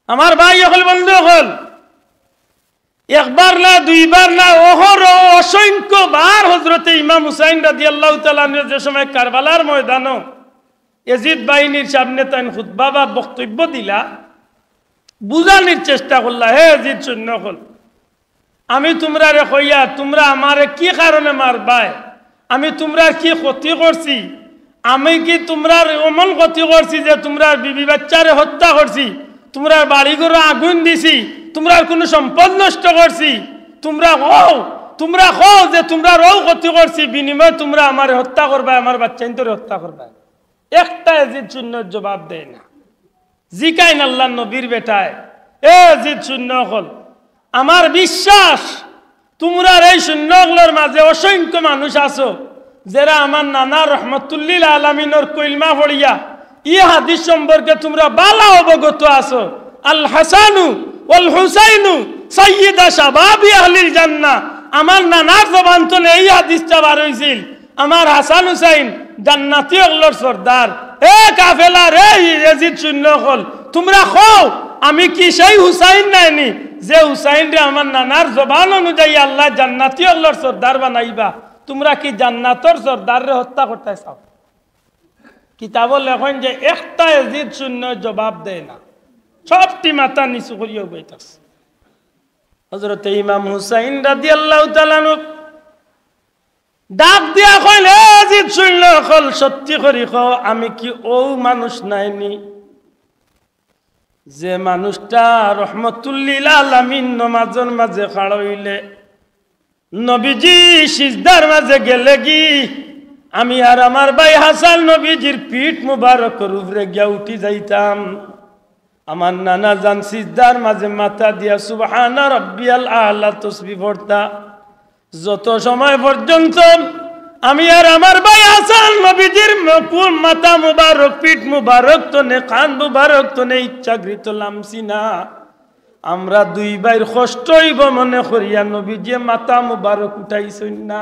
আমার ভাই অকল, বন্ধু অকল, একবার না, দুইবার না, অহরহ অসংখ্য বার হজরতে ইমাম হুসাইন রাদিয়াল্লাহু তাআলা আনহু যে সময় কারবালার ময়দানো এজিদ বাহিনীর সামনে তাইন খুতবা বা বক্তব্য দিলা, বুঝানির চেষ্টা করলা, হে এজিদ সৈন্য অকল, আমি তুমরারে কইয়ার, তুমরা আমারে কি কারণে মারবায়? আমি তুমরার কি ক্ষতি করছি? আমি কি তুমরার এমন ক্ষতি করছি যে তুমরার বিবি বাচ্চারে হত্যা করছি, তুমরার বাড়ি ঘরো আগুন দিছি, তুমরার কুনু সম্পদ নষ্ট করছি? তুমরা কও, তুমরা কও যে তুমরার অউ ক্ষতি করছি, বিনিময়ে তুমরা আমারে হত্যা করবায়, আমার বাচ্চাইন্তরে হত্যা করবায়। একটা এজিদ সৈন্যর জবাব দেয় না। জিকাইন আল্লার নবীর বেটায়, এ এজিদ সৈন্য অকল, আমার বিশ্বাস তুমরার এই সৈন্য অকলর মাঝে অসংখ্য মানুষ আছো, যেরা আমার নানা রহমতুল্লিল আলামিনর কইলমা পড়িয়া ই হাদিস সম্পর্কে তুমরা ভালা অবগত আছো। আল হাসানু ওয়াল হুসাইনু সাইয়্যিদা শাবাবি আহলিল জান্নাহ। আমার নানার জবান তনে এই হাদিসটা বার অইছিল, আমার হাসান হুসাইন জান্নাতি অকলর সর্দার। এ কাফেলার, এ এজিদ সৈন্য অকল, তুমরা কও, আমি কি সেই হুসাইন নায়নি, যে হুসাইনরে আমার নানার জবান অনুযায়ী আল্লায় জান্নাতি অকলর সর্দার বানাইবা? তুমরা কি জান্নাতর সর্দাররে হত্যা করতায় চাও? কিতাবো লেখইন যে একটা এজিদ সৈন্যয় জবাব দেয় না, সবটি মাথা নিচু করিয়া উবাইতাছে। হজরতে ইমাম হুসাইন রাদিয়াল্লাহু তাআলা আনহু ডাক দিয়া কইল, এ এজিদ সৈন্য অকল, সত্যি করি কও, আমি কি অউ মানুষ নায়নি, যে মানুষটা রহমতুল্লিল আলামিন নমাজর মাঝে খাড়া অইলে নবীজি সিজদার মাঝে গেলেগি, আমি আর আমার ভাই হাসান নবীজির পিঠ মুবারকর উপরে গিয়া উঠি যাইতাম। আমার নানা জান সিজদার মাঝে মাথা দিয়া সুবহানা রব্বিয়াল আলা তসবি পড়তা। যত সময় পর্যন্ত আমি আর আমার ভাই হাসান নবীজির মুকুল, মাথা মুবারক, পিঠ মুবারক তনে, কান মুবারক তনে ইচ্ছাকৃত লামছি না, আমরা দুই ভাইর কষ্ট অইবো মনে করিয়া নবীজিয়ে মাথা মুবারক উঠাইছইন না।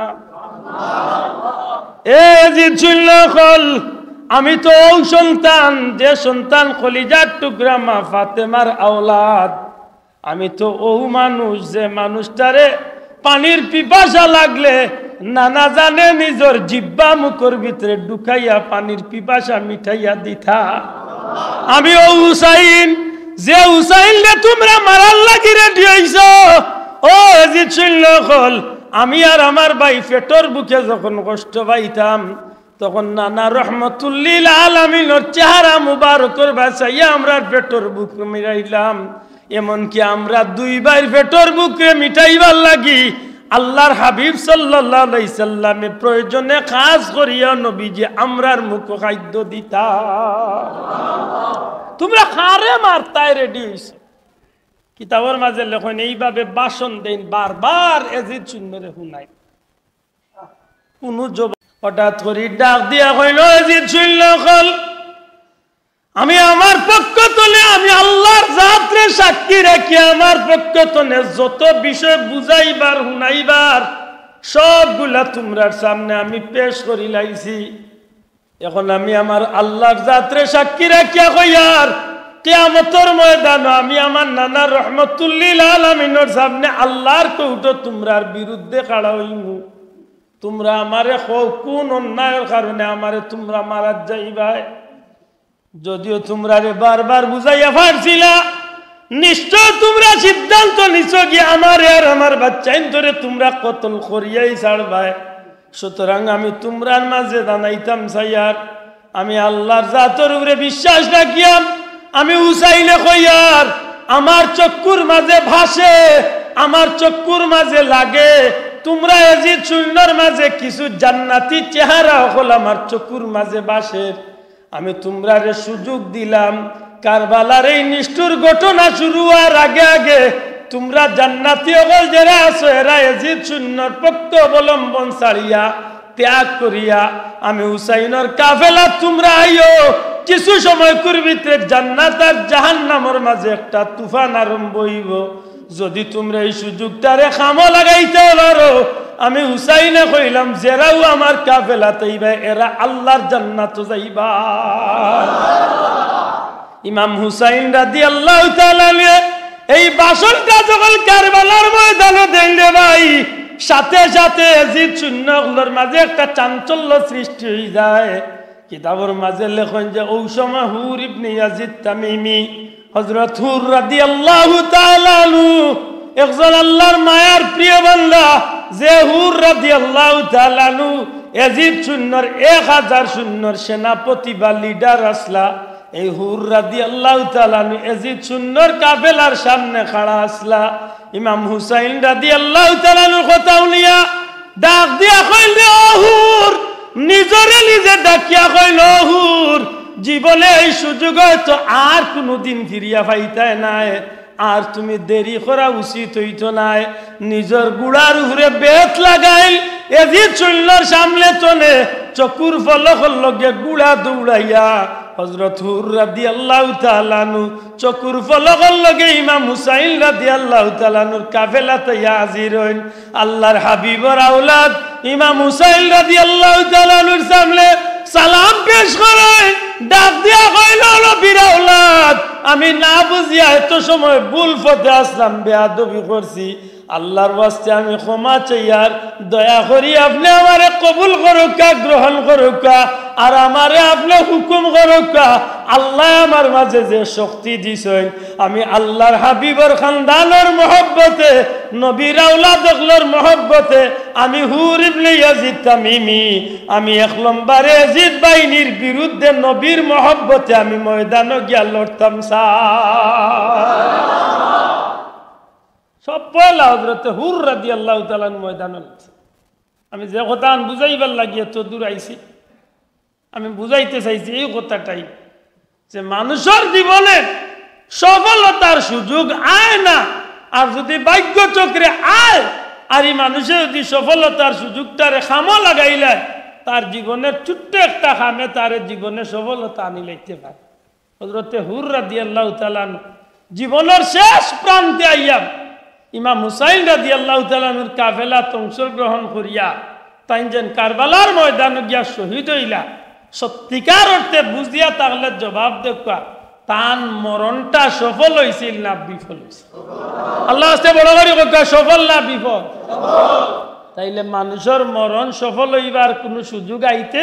এ এজিদ সৈন্য অকল, আমি তো অউ সন্তান, যে সন্তান কলিজার টুকরা মা ফাতেমার আওলাদ। আমি তো অউ মানুষ, যে মানুষটারে পানির পিপাসা লাগলে নানা জানে নিজর জিব্বা মুখর ভিতরে ঢুকাইয়া পানির পিপাসা মিটাইয়া দিতা। আমি অউ হুসাইন, যে হুসাইনরে তুমরা মারার লাগি রেডি অইছো। ও এজিদ সৈন্য অকল, আমি আর আমার ভাই পেটর ভুকে যখন কষ্ট পাইতাম, তখন নানা রহমতুল্লিল আলামিনর চেহারা মুবারকর বায় চাইয়া আমরার পেটর ভুক মিটাইলাম। এমনকি আমরা দুই ভাইর পেটর ভুকরে মিটাইবার লাগি আল্লার হাবিব সাল্লাল্লাহু আলাইহি সাল্লামে প্রয়োজনে খাস করিয়া নবীজি আমরার মুখো খাদ্য দিতা। তুমরা কারে মারতায় রেডি অইছো? কিতাবর মাঝে লেখইন, এইভাবে ভাষণ দেইন, বারবার এজিদ সৈন্যরে হুনাইন, কুনু জবাব। হঠাৎ করি ডাক দিয়া কইল, "এজিদ সৈন্য অকল, আমি আমার পক্ষ তনে, আমি আল্লাহর জাতরে সাক্ষী রাখি, আমার পক্ষ তনে যত বিষয় বুঝাইবার, হুনাইবার, সবগুলা তুমরার সামনে আমি পেশ করি লাইছি। এখন আমি আমার আল্লাহর জাতরে সাক্ষী রাখিয়া কইয়ার, কিয়ামতর ময়দানো আমি আমার নানা রহমতুল্লিল আলামিনর সামনে আল্লাহর কোর্টো তুমরার বিরুদ্ধে খাড়া অইমু। তুমরা আমারে কও, কুন অন্যায়র কারণে আমারে তুমরা মারাত যাইবায়? যদিও তুমরারে বারবার বুঝাইয়া পারছি না, নিশ্চয় তুমরা সিদ্ধান্ত নিছো কি আমারে আর আমার বাচ্চাইন্তরে তুমরা কতল করিয়াই ছাড়বায়। সুতরাং আমি তুমরার মাঝে জানাইতাম চাইয়ার, আমি আল্লাহর জাতর উপরে বিশ্বাস রাখিয়াম, আমি হুসাইনে কইয়ার, আমার চক্ষুর মাঝে ভাসে, আমার চক্ষুর মাঝে লাগে, তুমরা এজিদ সৈন্যর মাঝে কিছু জান্নাতি চেহারা অকল আমার চক্ষুর মাঝে ভাসের। আমি তুমরারে সুযোগ দিলাম, কারবালার এই নিষ্ঠুর ঘটনা শুরু অওয়ার আগে আগে তুমরা জান্নাতি অকল যেরা আছো, এরা এজিদ সৈন্যর পক্ষ অবলম্বন ছাড়িয়া, ত্যাগ করিয়া, আমি হুসাইনর কাফেলাত তুমরা আইও। কিছু সময়কুর ভিতরে জান্নাত আর জাহান্নামর মাঝে একটা তুফান আরম্ভ অইবো। যুদি তুমরা এই সুযোগটারে কামো লাগাইতে পারো, আমি হুসাইনে কইলাম, যেরাও আমার কাফেলাত আইবা, এরা আল্লাহর জান্নাতো যাইবা। ইমাম হুসাইন রাদিয়াল্লাহু তাআলা আনহু এই ভাষণটা যখন কারবালার ময়দানো দেইন রে ভাই, সাথে সাথে এজিদ সৈন্য অকলর মাঝে একটা চাঞ্চল্য সৃষ্টি অইযায়। কিতাবর মাঝে লেখইন যে অউ সময় হুর ইবনে ইয়াজিদ তামিমি, হযরত হুর রাদিয়াল্লাহু তাআলা আনহু, একজন আল্লাহর মায়ার প্রিয় বান্দা, যে হুর রাদিয়াল্লাহু তাআলা আনহু এজিদ সৈন্যর এক হাজার সৈন্যর সেনাপতি বা লিডার আছলা, এই হুর রাদিয়াল্লাহু তাআলা আনহু এজিদ সৈন্যর কাফেলার সামনে খাড়া আছলা। ইমাম হুসাইন রাদিয়াল্লাহু তাআলা আনহুর কথা হুনিয়া ডাক দিয়া কইল, "রে ও হুর", নিজরে নিজে ডাকিয়া কইল, "ও হুর, জীবনে এই সুযোগ অয়তো আর কুনুদিন ফিরিয়া পাইতায় নায়, আর তুমি দেরি করা উচিত অইতো নায়।" নিজর ঘুড়ার উপরে বেত লাগাইল, এজিদ সৈন্যর সামনে তনে চকুর ফলকর লগে ঘুড়া দৌড়াইয়া হযরত হুর রাদিয়াল্লাহু তাআলা আনহু চকুর ফলকর লগে ইমাম হুসাইন রাদিয়াল্লাহু তাআলা আনহুর কাফেলাত আইয়া হাজির অইন। আল্লাহর হাবিবর আওলাদ ইমাম হুসাইন রাদিয়াল্লাহু তাআলা আনহুর সামনে সালাম পেশ করইন, ডাক দিয়া কইল, "ও নবীর আওলাদ, আমি না বুঝিয়া এত সময় ভুল পথে আছলাম, বেয়াদবি করছি, আল্লাহর ওয়াস্তে আমি ক্ষমা চাইয়ার, দয়া করি আপনে আমারে কবুল করউক্কা, গ্রহণ করউক্কা, আর আমারে আপনে হুকুম করউক্কা।" আল্লায় আমার মাঝে যে শক্তি দিছইন, আমি আল্লাহর হাবিবর খানদানর মহব্বতে, নবীর আওলাদ অকলর মহব্বতে, আমি হুর ইবনে ইয়াজিদ তামিমি, আমি এক নম্বরে এজিদ বাহিনীর বিরুদ্ধে নবীর মহব্বতে আমি ময়দানো গিয়া লড়তাম চাই। সব পয়লা হযরতে হুর রাদিয়াল্লাহু তাআলা আনহু ময়দানো লাগছে। আমি যে কথাখান বুঝাইবার লাগি এত দূর আইছি, আমি বুঝাইতে চাইছি এই কথাটাই, যে মানুষর জীবনে সফলতার সুযোগ আয় না, আর যুদি ভাগ্য চক্রে আয়, আর ই মানুষে যুদি সফলতার সুযোগটারে কামো লাগাইলায়, তার জীবনের ছোট্ট একটা কামে তারে জীবনে সফলতা আনি লাইতে পারে। হযরতে হুর রাদিয়াল্লাহু তাআলা আনহু জীবনের শেষ প্রান্তে আইয়া ইমাম হুসাইন রাদিয়াল্লাহু তাআলা আনহুর কাফেলাত অংশগ্রহণ করিয়া তাইন যেন কারবালার ময়দানো গিয়া শহীদ অইলা, সত্যিকার অর্থে বুঝিয়া থাকলে জবাব দেউক্কা, তান মরণটা সফল অইছিল না বিফল অইছিল? আল্লাহর ওয়াস্তে বড় করি কউক্কা, সফল না বিফল? তাইলে মানুষর মরণ সফল অইবার কুনু সুযোগ আইতে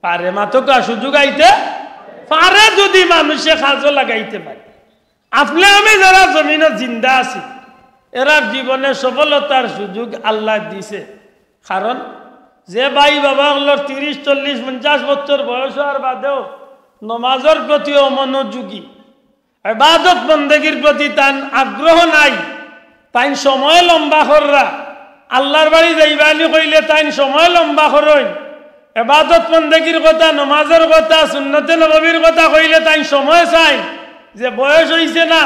পারে? মাতউক্কা, সুযোগ আইতে পারে যুদি মানুষে কাজো লাগাইতে পারে। আপনে আমি যেরা জমিনো জিন্দা আছি, এরার জীবনে সফলতার সুযোগ আল্লায় দিছে। কারণ যে ভাই বাবা অকলর তিরিশ, চল্লিশ, পঞ্চাশ বছর বয়স অওয়ার বাদেও নমাজর প্রতি অমনোযোগী, ইবাদত বন্দেগীর প্রতি তান আগ্রহ নাই, তাইন সময় লম্বা কররা, আল্লাহর বাড়ি যাইবানি কইলে তাইন সময় লম্বা করইন, ইবাদত বন্দেগীর কথা, নমাজর কথা, সুন্নতে নববীর কথা কইলে তাইন সময় চাইন, যে বয়স অইছে না,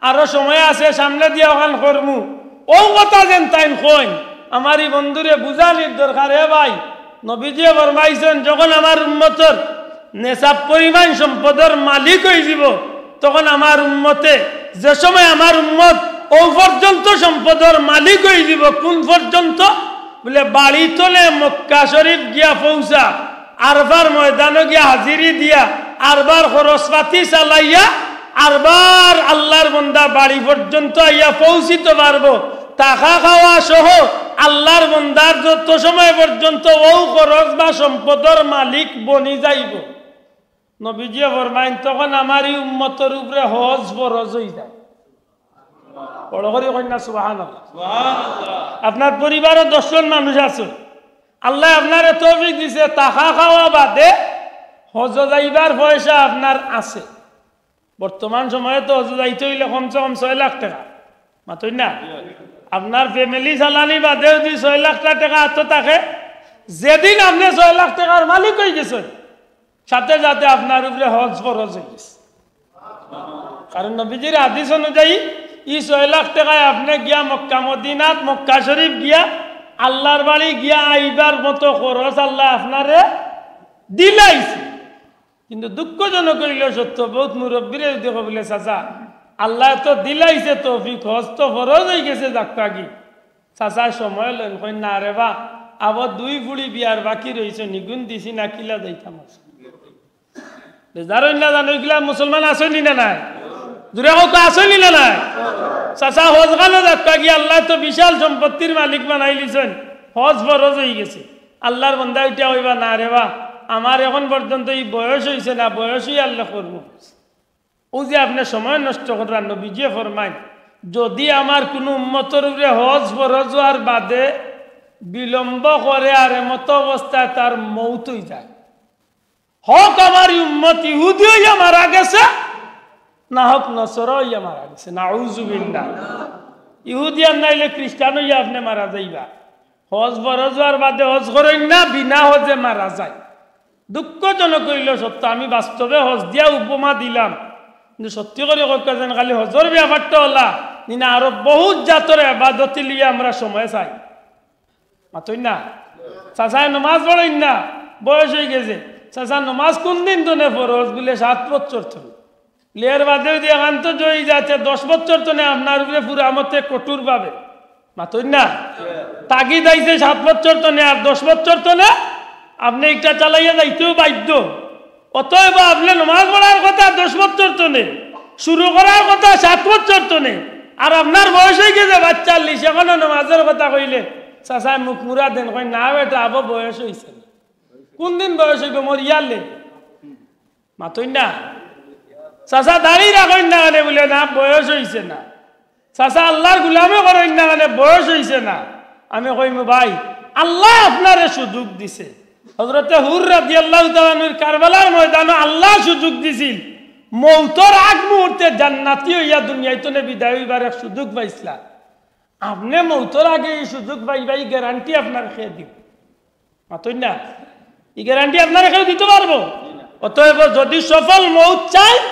আরো সময় আছে, সামনে দিয়া অখান করমু। অউ কথা যেন তাইন কইন, আমার ই বন্ধুরে বুঝানির দরকার। এ ভাই, নবীজিয়ে ফরমাইছইন, যখন আমার উম্মতর নেশাব পরিমাণ সম্পদর মালিক অইযিবো, তখন আমার উম্মতে, যে সময় আমার উম্মত অউ পর্যন্ত সম্পদর মালিক অইযিবো, কুন পর্যন্ত? বুলে, বাড়ি তনে মক্কা শরীফ গিয়া পৌঁছা, আরফার ময়দানো গিয়া হাজিরি দিয়া, আরবার খরচপাতি চালাইয়া, আরবার আল্লার বন্দা বাড়ি পর্যন্ত আইয়া পৌঁছিতো পারবো। থাকা খাওয়া সহ আল্লার বন্দার যত সময় পর্যন্ত অউ খরচ বা সম্পদর মালিক বনি যাইবো। নবীজিয়ে ফরমাইন, তখন আমার ই উম্মতর উপরে হজ ফরজ অইযায়। বড় করি কইন না, সুবহানাল্লাহ। আপনার পরিবারো দশ জন মানুষ আছে, আল্লায় আপনারে তৌফিক দিছে, থাকা খাওয়া বাদে হজো যাইবার পয়সা আপনার আছে। বর্তমান সময়ে তো হজো যাইতে অইলে কমসে কম ছয় লাখ টেকা, মাতইন না? আপনার family চালানি বাদে যুদি ছয় লাখ টেকা আতো থাকে, যেদিন আপনে ছয় লাখ টেকার মালিক অইগেছইন, সাথে সাথে আপনার উপরে হজ ফরজ অইগেছে। কারণ নবীজির হাদিস অনুযায়ী ই ছয় লাখ টেকায় আপনে গিয়া মক্কা মদিনাত, মক্কা শরীফ গিয়া আল্লার বাড়ি গিয়া আইবার মতো খরচ আল্লায় আপনারে দিলাইছে। কিন্তু দুঃখজনক অইলো সত্য, বউত মুরব্বিরে যুদি কও বুলে, "চাচা, আল্লায় তো দিলাইছে তৌফিক, হজ তো ফরজ অইগেছে, যাউক্কা গি।" চাচায় সময় লইন, কইন, "না রে বা, আবো দুই ফুড়ি বিয়ার বাকি রইছে, নিগুন দিছি না, কিলা যাইতাম আছে।" বেজার অইন না জানো, ইগুলা মুসলমান আছইন নি না নাই? জুরে কউক্কা, আছইন নি না নাই? চাচা, হজ খানো যাউক্কা গি, আল্লায় তো বিশাল সম্পত্তির মালিক বানাইলিছইন, হজ ফরজ অইগেছে। আল্লার বন্দায় উঠিয়া কইবা, "না রে বা, আমার এখন পর্যন্ত ই বয়স অইছে না, বয়স অইয়া আল্লায় করমু।" অউ যে আপনে সময় নষ্ট কররা, নবীজিয়ে ফরমাইন, যুদি আমার কুনু উম্মতর উপরে হজ ফরজ অওয়ার বাদে বিলম্ব করে আর এমতো অবস্থায় তার মউত অইযায়, হক আমার ই উম্মত ইহুদি অইয়া মারা গেছে, না হক নসরা অইয়া মারা গেছে, নাউজুবিল্লাহ। ইহুদি আর নাইলে খ্রিস্টান অইয়া আপনে মারা যাইবা। হজ ফরজ অওয়ার বাদে হজ করইন না, বিনা হজে মারা যায়। দুঃখজনক অইলো সত্য, আমি বাস্তবে হজ দিয়া উপমা দিলাম, কিন্তু সত্যি করি কউক্কা যেন খালি হজর ব্যাপারটা অলা নি না, আরো বউত জাতর এবাদতি লইয়া আমরা সময় চাই। মাতইন না? চাচায় নমাজ পড়ইন না, বয়স অইগেছে। চাচা, নমাজ কুনদিন তনে ফরজ? বুলে, "সাত বছর তনে।" লের বাদে যুদি এখান তো জয়ী যাতে দশ বছর তনে আপনার উপরে পুরা মতে কঠোর ভাবে, মাতইন না, তাগিদ আইছে সাত বছর তনে আর দশ বছর তনে আপনে ইটা চালাইয়া যাইতেও বাধ্য। অতএব আপনে নমাজ পড়ার কথা দশ বছর তনে, শুরু করার কথা সাত বছর তনে, আর আপনার বয়স অইগেছে পাঁচচল্লিশ, এখনো নমাজর কথা কইলে চাচায় মুখ মুরা দেন, কইন, "না বেটা, আবো বয়স অইছে না।" কুনদিন বয়স অইবো? মরিয়ালে। মাতইন না? চাচা দাড়ি রাখইন না কেনে? বুলে, "না, বয়স অইছে না।" চাচা আল্লার গুলামি করইন না কেনে? বয়স অইছে না। আমি কইমু, "ভাই, আল্লায় আপনারে সুযোগ দিছে।" হজরতে হুর রাদিয়াল্লাহু তাআলা আনহুর কারবালার ময়দানো আল্লায় সুযোগ দিছিল। মউতর আগ মুহূর্তে জান্নাতি অইয়া দুনিয়া তনে বিদায় অইবার এক সুযোগ পাইছলা। আপনে মউতর আগে ই সুযোগ পাইবা, ই গ্যারান্টি আপনারে কে দিবো? মাতইন না? ই গ্যারান্টি আপনারে কেউ দিতো পারবো? অতএব যুদি সফল মউত চাইন,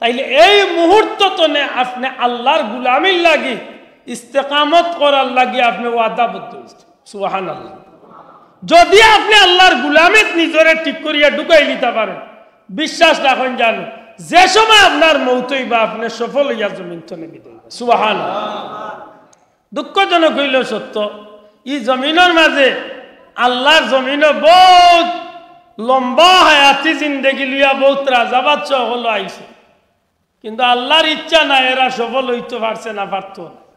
তাইলে এই মুহূর্ত তনে আপনে আল্লার গুলামির লাগি, ইস্তেকামত করার লাগি আপনে ওয়াদাবদ্ধ অইছইন। সুবহানাল্লাহ। যুদি আপনে আল্লার গুলামিত নিজরে ঠিক করিয়া ঢুকাই নিতা পারইন, বিশ্বাস রাখইন জানো, যে সময় আপনার মউত অইবা, আপনে সফল অইয়া জমিন তনে বিদায় অইবা। সুবহানাল্লাহ। দুঃখজনক অইলো সত্য, ই জমিনর মাঝে, আল্লার জমিনো বউত লম্বা হায়াতি জিন্দেগি লইয়া বউত রাজা বাদশা অকল আইছে, কিন্তু আল্লার ইচ্ছা নাই, এরা সফল অইতো পারছে না, পারতো না।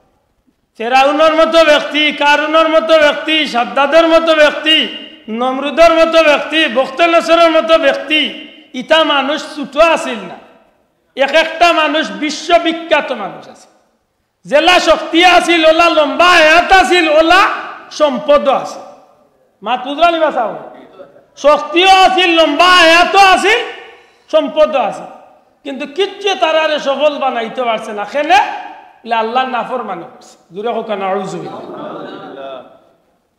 ফেরাউনর মতো ব্যক্তি, কারুনর মতো ব্যক্তি, সাদ্দাদর মতো ব্যক্তি, নমরুদর মতো ব্যক্তি, বখতে নসরর মতো ব্যক্তি, ইতা মানুষ ছুটো আছিল না। এক একটা মানুষ বিশ্ববিখ্যাত মানুষ আছিল। যেলা শক্তি আছিল, অলা লম্বা হায়াত আছিল, অলা সম্পদও আছিল। মাত বুঝরা নি বা চাও? শক্তিও আছিল, লম্বা হায়াতও আছিল, সম্পদও আছিল, কিন্তু কিচ্ছুয়ে তারারে সফল বানাইতো পারছে না। কেনে? ইলা আল্লার নাফরমানি করছে। জুরে কউক্কা, নাউজুবিল্লাহ।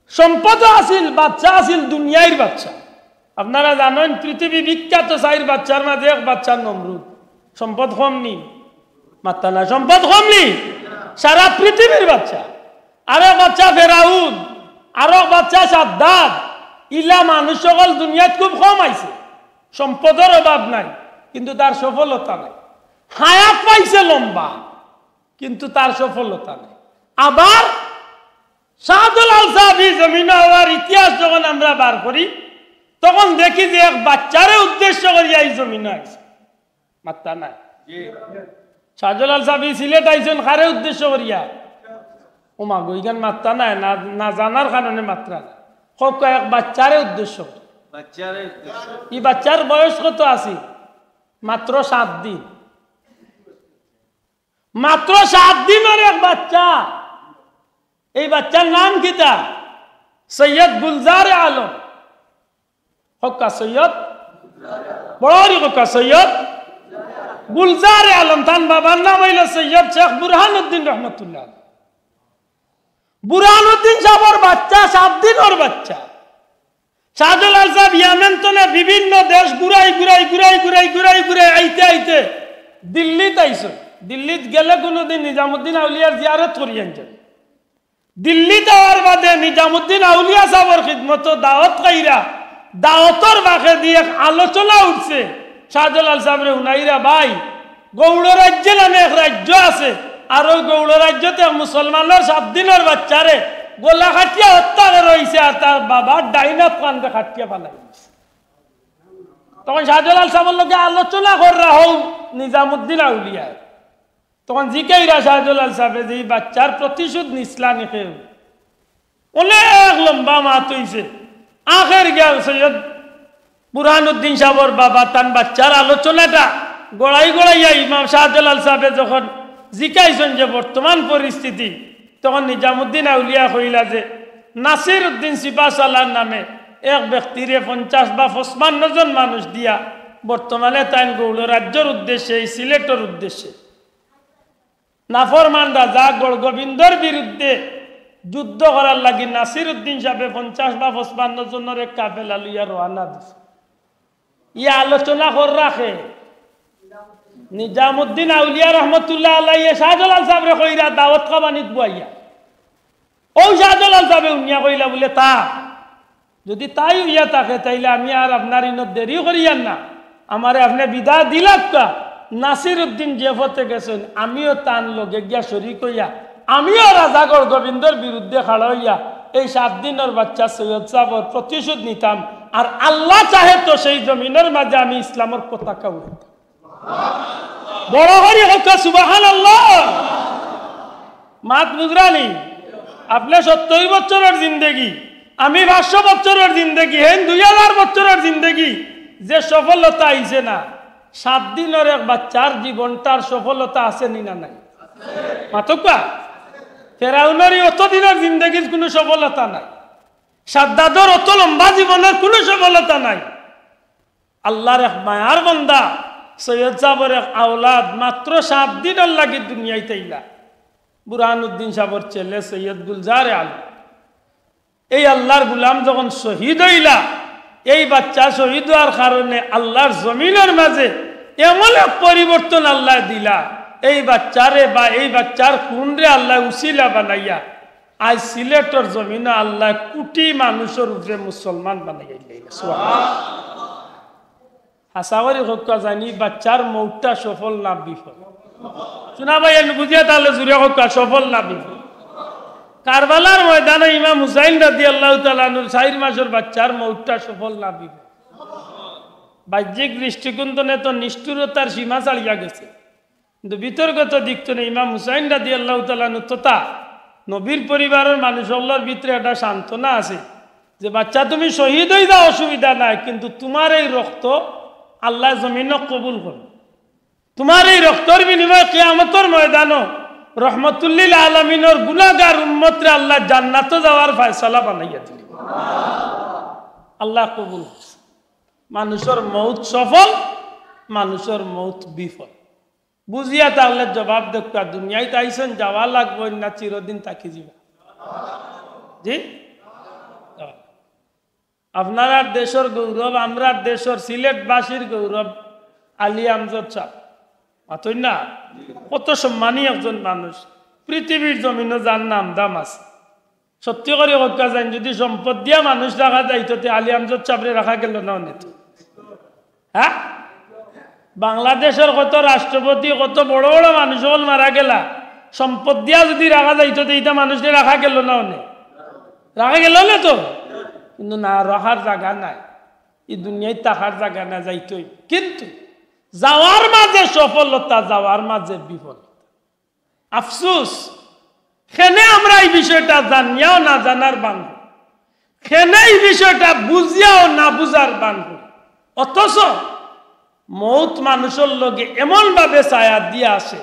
সম্পদও আছিল, বাদশা আছিল, দুনিয়ার বাদশা। আপনারা জানইন, পৃথিবী বিখ্যাত চাইর বাদশার মাঝে এক বাদশা নমরুদ। সম্পদ কম নি? মাত্তা নাই, সম্পদ কম নি? সারা পৃথিবীর বাদশা, আরো বাদশা ফেরাউন, আরো বাদশা সাদ্দাদ, ইলা মানুষ অকল দুনিয়াত খুব কম আইছে। সম্পদর অভাব নাই, কিন্তু তার সফলতা নাই। হায়াত পাইছে লম্বা, কিন্তু তার সফলতা নাই। আবার শাহজালাল সাহেব এই জমিনো আওয়ার ইতিহাস যখন আমরা বার করি, তখন দেখি যে এক বাচ্চারে উদ্দেশ্য করিয়া এই জমিনো আইছে। মাত্তা নাই। শাহজালাল সাহেব এই সিলেট আইছইন কারে উদ্দেশ্য করিয়া? ও মা গো, ইখান মাত্তা নাই, না, না জানার কারণে মাত্তা নাই। কউক্কা, এক বাচ্চারে উদ্দেশ্য করি। বাচ্চারে উদ্দেশ্য। এই বাচ্চার বয়স কত আছিল? মাত্র সাত দিন। মাত্র সাত দিনর এক বাচ্চা। এই বাচ্চার নাম কিতা? সৈয়দ গুলজারে আলম। কউক্কা সৈয়দ, বড় করি কউক্কা সৈয়দ গুলজারে আলম। তান বাবার নাম অইলো সৈয়দ শেখ বুরহানুদ্দিন রহমতুল্লাহ। বুরহানুদ্দিন সাহেবর বাচ্চা, সাত দিনর বাচ্চা। শাহজালাল সাহেব ইয়ামেন তনে বিভিন্ন দেশ ঘুরাই ঘুরাই ঘুরাই ঘুরাই ঘুরাই ঘুরাই আইতে আইতে দিল্লিত আইছইন। দিল্লিত গেলে কুনুদিন নিজামুদ্দিন আউলিয়ার জিয়ারত করি আনছইন। দিল্লিত আওয়ার বাদে নিজামুদ্দিন আউলিয়া সাহেবর খিদমতো দাওয়াত খাইরা, দাওয়াতর বাকেদি এক আলোচনা উঠছে। শাহজালাল সাহেবরে হুনাইরা, ভাই, গৌড়রাজ্য নামে এক রাজ্য আছে, আর অউ গৌড়রাজ্যত এক মুসলমানর সাত দিনর বাচ্চারে গলা কাটিয়া হত্যা করা অইছে, আর তার বাবার ডাইন আত কানরে কাটিয়া ফালাই দিছে। তখন শাহজালাল সাহেবর লগে আলোচনা কররা হউ নিজামুদ্দিন আউলিয়ায়। তখন জিকাইরা শাহজালাল সাহেবে যে ই বাচ্চার প্রতিশোধ নিছলা নি কেউ? অনেক লম্বা মাত অইছে। আখের গিয়া সৈয়দ বুরহানুদ্দিন সাহেবর বাবা তান বাচ্চার আলোচনাটা গড়াই গড়াইয়া ইমাম শাহজালাল সাহেবে যখন জিকাইছইন যে বর্তমান পরিস্থিতি, তখন নিজামুদ্দিন আউলিয়া কইলা যে নাসির উদ্দিন সিপাহসালার নামে এক ব্যক্তিরে পঞ্চাশ বা পঁচপান্ন জন মানুষ দিয়া বর্তমানে তাইন গৌড় রাজ্যর উদ্দেশ্যে, এই সিলেটর উদ্দেশ্যে নাফরমান রাজা গৌড় গোবিন্দর বিরুদ্ধে যুদ্ধ করার লাগি নাসির উদ্দিন সাহেবে পঞ্চাশ বা পঁচপান্ন জনর এক কাফেলা লইয়া রওয়ানা দিছে। ই আলোচনা কররা কে? নিজামুদ্দিন আউলিয়া রহমতুল্লাহ আলাইহি শাহজালাল সাহেবরে কইরা দাওয়াত খাবানিত বওয়াইয়া। অউ শাহজালাল সাহেবে হুনিয়া কইলা বুলে, তা যুদি তাই অইয়া থাকে, তাইলে আমি আর আপনার ইনো দেরি করিয়ার না, আমারে আপনে বিদায় দিলাউক্কা। নাসির উদ্দিন যে পথে গেছইন, আমিও তান লগে গিয়া শরিক অইয়া, আমিও রাজা গৌড় গোবিন্দর বিরুদ্ধে খাড়া অইয়া এই সাত দিনর বাচ্চা সৈয়দ সাহেবর প্রতিশোধ নিতাম। আর আল্লাহ চাহে তো সেই জমিনর মাঝে আমি ইসলামর পতাকা উড়াইতাম। বড় করি কউক্কা সুবহানাল্লাহ। মাত বুঝরা নি? আপনে সত্তইর বছরর জিন্দেগি, আমি পাঁচশো বছরর জিন্দেগি, হেইন দুই হাজার বছরর জিন্দেগি, যে সফলতা আইছে না, সাত দিনর এক বাচ্চার জীবনটার সফলতা আছে নি না নাই? মাতউক্কা। ফেরাউনর ই অত দিনর জিন্দেগির কুনু সফলতা নাই, সাদ্দাদর অত লম্বা জীবনর কুনু সফলতা নাই। আল্লাহর এক মায়ার বান্দা, সৈয়দ সাহেবর এক আওলাদ, মাত্র সাত দিনর লাগি দুনিয়াইত আইলা। বুরহানুদ্দিন সাহেবর ছেলে সৈয়দ গুলজারে আলম। এই আল্লাহর গুলাম যখন শহীদ অইলা, এই বাচ্চা শহীদ অওয়ার কারণে আল্লাহর জমিনর মাঝে এমন এক পরিবর্তন আল্লায় দিলা, এই বাচ্চারে বা এই বাচ্চার খুনরে আল্লায় উসিলা বানাইয়া আইজ সিলেটর জমিনো আল্লায় কুটি মানুষর উপরে মুসলমান বানাইয়া দিলা। সুবহানাল্লাহ। হাছা করি কউক্কা জানি, বাচ্চার মউতটা সফল না বিফল? হুনা ভাই, এন বুঝিয়া তাইলে জুরে কউক্কা, সফল না বিফল? কারবালার ময়দানো ইমাম হুসাইন রাদিয়াল্লাহু তাআলা আনহুর চাইর মাসর বাচ্চার মউতটা সফল না বিফল? বাহ্যিক দৃষ্টিকোণ তনে তো নিষ্ঠুরতার সীমা ছাড়িয়া গেছে, কিন্তু ভিতরগত দিক তনে ইমাম হুসাইন রাদিয়াল্লাহু তাআলা আনহু তথা নবীর পরিবারর মানুষ অকলর ভিতরে একটা সান্ত্বনা আছে যে, বাচ্চা, তুমি শহীদ অই যাও, অসুবিধা নাই, কিন্তু তুমার এই রক্ত আল্লায় জমিনো কবুল করইন। তুমার এই রক্তর বিনিময়ে কিয়ামতর ময়দানো রহমতুল্লিল আলামিনর গুনাগার উম্মতরে আল্লায় জান্নাতো যাওয়ার ফয়সালা বানাইয়া দিলা। আল্লায় কবুল করছে। মানুষর মউত সফল, মানুষর মউত বিফল। বুঝিয়া তাইলে জবাব দেউক্কা, দুনিয়াইত আইছইন, যাওয়া লাগবো না চিরদিন থাকি যিবা? জি? আপনারার দেশর গৌরব, আমরার দেশর সিলেটবাসীর গৌরব আলী আমজদ সাহেব। মাতইন না? কত সম্মানী একজন মানুষ, পৃথিবীর জমিনো যার নাম দাম আছে। সত্যি করি কউক্কা যাইন, যদি সম্পদ দিয়া মানুষ রাখা যাইতো, তে আলী আমজাদ সাবরে রাখা গেল না অনে তো? হ্যাঁ, বাংলাদেশর কত রাষ্ট্রপতি, কত বড় বড় মানুষ অকল মারা গেলা, সম্পদ দিয়া যদি রাখা যাইতো, তে ইতা মানুষরে রাখা গেল না অনে? রাখা গেল না তো? কিন্তু না, রাখার জাগা নাই, ই দুনিয়াত থাকার জাগা না, যাইতই। কিন্তু যাওয়ার মাঝে সফলতা, যাওয়ার মাঝে বিফলতা। আফসোস, কেনে আমরা ই বিষয়টা জানিয়াও না জানার ভান করি, কেনে ই বিষয়টা বুঝিয়াও না বুঝার ভান করি। অথচ মউত মানুষর লগে এমন ভাবে ছায়া দিয়া আছে,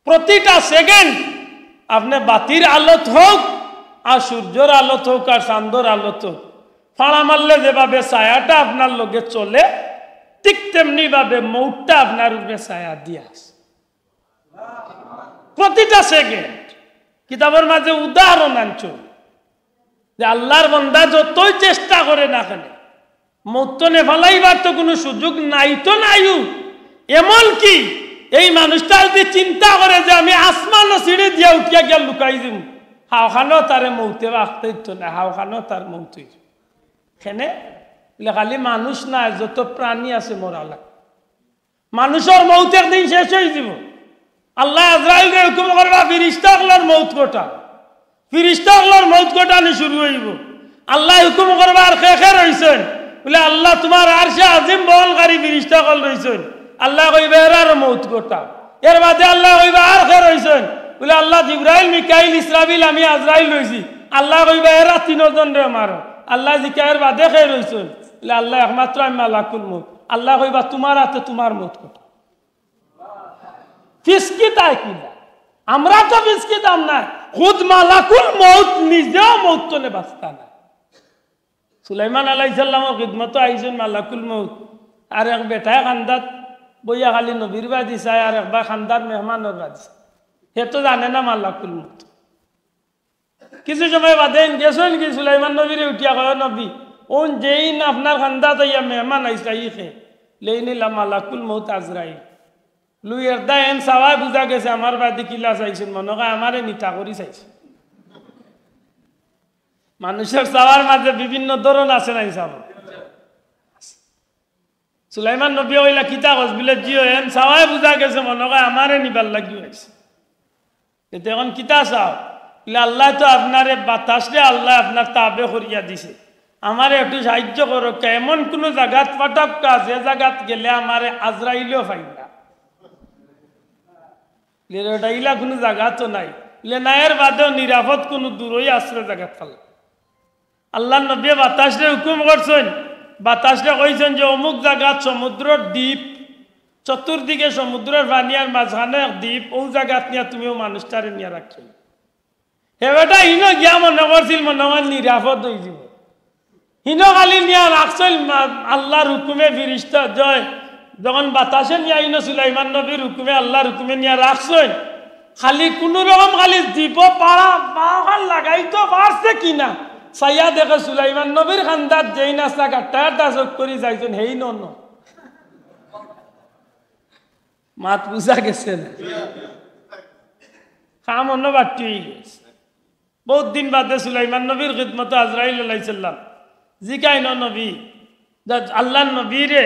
প্রতিটা সেকেন্ড আপনে বাতির আলোত হউক, আর সূর্যর আলোত হউক, আর চান্দর আলোত হউক, ফাড়া মারলে যেভাবে ছায়াটা আপনার লগে চলে, ঠিক তেমনি ভাবে মউতটা আপনার উপরে ছায়া দিয়া আছে। প্রতিটা সেকেন্ড। কিতাবর মাঝে উদাহরণ আনছইন যে আল্লাহর বন্দা যতই চেষ্টা করে না কেনে, মউত তো নেফালাইবার তো কুনু সুযোগ নাই তো নাইও। এমনকি এই মানুষটা যদি চিন্তা করে যে আমি আসমানো সিঁড়ি দিয়া উঠিয়া গিয়া লুকাই দিমু, হাওখানো তারে মউতে বাখতে দিত না, হাওখানো তার মউত অইযিবো। কেনে? বুলে, খালি মানুষ নায়, যত প্রাণী আছে মরা লাগে। মানুষর মউত একদিন শেষ অইযিবো। আল্লায় আজরাইলরে হুকুম করবা, ফিরিস্তা অকলর মউত ঘটা। ফিরিস্তা অকলর মউত ঘটানি শুরু অইবো। আল্লায় হুকুম করবা, আর কে কে রইছইন? বুলে, আল্লাহ, তুমার আরশে আজিম বহনকারী ফিরিস্তা অকল রইছইন। আল্লায় কইবা, এরারও মউত ঘটা। এর বাদে আল্লায় কইবা, আর কে রইছইন? বুলে, আল্লাহ, জিব্রাইল, মিকাইল, ইসরাফিল, আমি আজরাইল রইছি। আল্লায় কইবা, এরা তিনজনরে মারো। আল্লায় জিকাইবা, এর বাদে কে রইছইন? বুলে, আল্লাহ, একমাত্র আমি মালাকুল মউত। আল্লায় কইবা, তুমার আতে তুমার মউত ঘটা। ফিসকিতায় কিলা? আমরা তো ফিসকিতাম না, খুদ মালাকুল মউত নিজেও মউত তনে বাচতা না। সুলাইমান আলাইহিস সালামর খিদমতো আইছইন মালাকুল মউত, আর এক বেটায় কান্দাত বইয়া খালি নবীর বায়দি চায়, আর এক বায় কান্দাত মেহমানর বায়দি চায়। হে তো জানে না মালাকুল মউত। কিছু সময় বাদে ইন গেছইন গি সুলাইমান নবীরে উঠিয়া কয়, "ও নবী, অউ যেইন আপনার কান্দাত আইয়া মেহমান আইছলা, ই কে?" বুলে, "ইন অইলা মালাকুল মউত আজরাইল।" বুলে, এরদায় এন চাওয়ায় বুঝা গেছে আমার বায়দি কিলা চাইছইন, মনো কয় আমারে নিতা করি চাইছইন। মানুষর চাওয়ার মাঝে বিভিন্ন ধরন আছে না হিসাব? সুলাইমান নবীয়ে কইলা, "কিতা কছ?" বুলে, "জি অয়, এন চাওয়ায় বুঝা গেছে মনো কয় আমারে নিবার লাগি আইছে।" তে অখন কিতা চাও? বুলে, "আল্লায় তো আপনারে বাতাসরে আল্লায় আপনার তাবে করিয়া দিছে, আমারে একটু সাহায্য করউক্কা, এমন কুনু জাগাত পাঠাউক্কা যে জাগাত গেলে আমারে আজরাইলেও পাইবা না।" বুলে, "ওটা ইলা কুনু জাগা তো নাই।" বুলে, "না, এর বাদেও নিরাপদ কুনু দূরই আশ্রয় জাগাত পাইলাম।" আল্লার নবীয়ে বাতাসরে হুকুম করছইন, বাতাসরে কইছইন যে, "অমুক জাগাত সমুদ্রর দ্বীপ, চতুর্দিকে সমুদ্রর পানি আর মাঝখানো এক দ্বীপ, অউ জাগাত নিয়া তুমি অউ মানুষটারে নিয়া রাখছইন।" হে বেটা হিনো গিয়া মনো করছিল মনো অয় নিরাপদ অইযিবো। হিনো খালি নিয়া রাখছইন মা-, আল্লার হুকুমে ফিরিস্তা জয়, যখন বাতাসে নিয়া হিনো সুলাইমান নবীর হুকুমে, আল্লার হুকুমে নিয়া রাখছইন, খালি কুনু রকম খালি দ্বীপো পাড়া বাওখান লাগাইতো পারছে কিনা, চাইয়া দেখে সুলাইমান নবীর কান্দাত যেইন আছলা গাট্টা গাট্টা চউখ করি চাইছইন, হেইন অনো। মাত বুঝা গেছে না? কাম অনো বাট্টি অইগেছে। বউত দিন বাদে সুলাইমান নবীর খিদমতো আজরাইল আলাইহিস সালাম জিকাইন, "ও নবী, যা-, আল্লার নবীরে,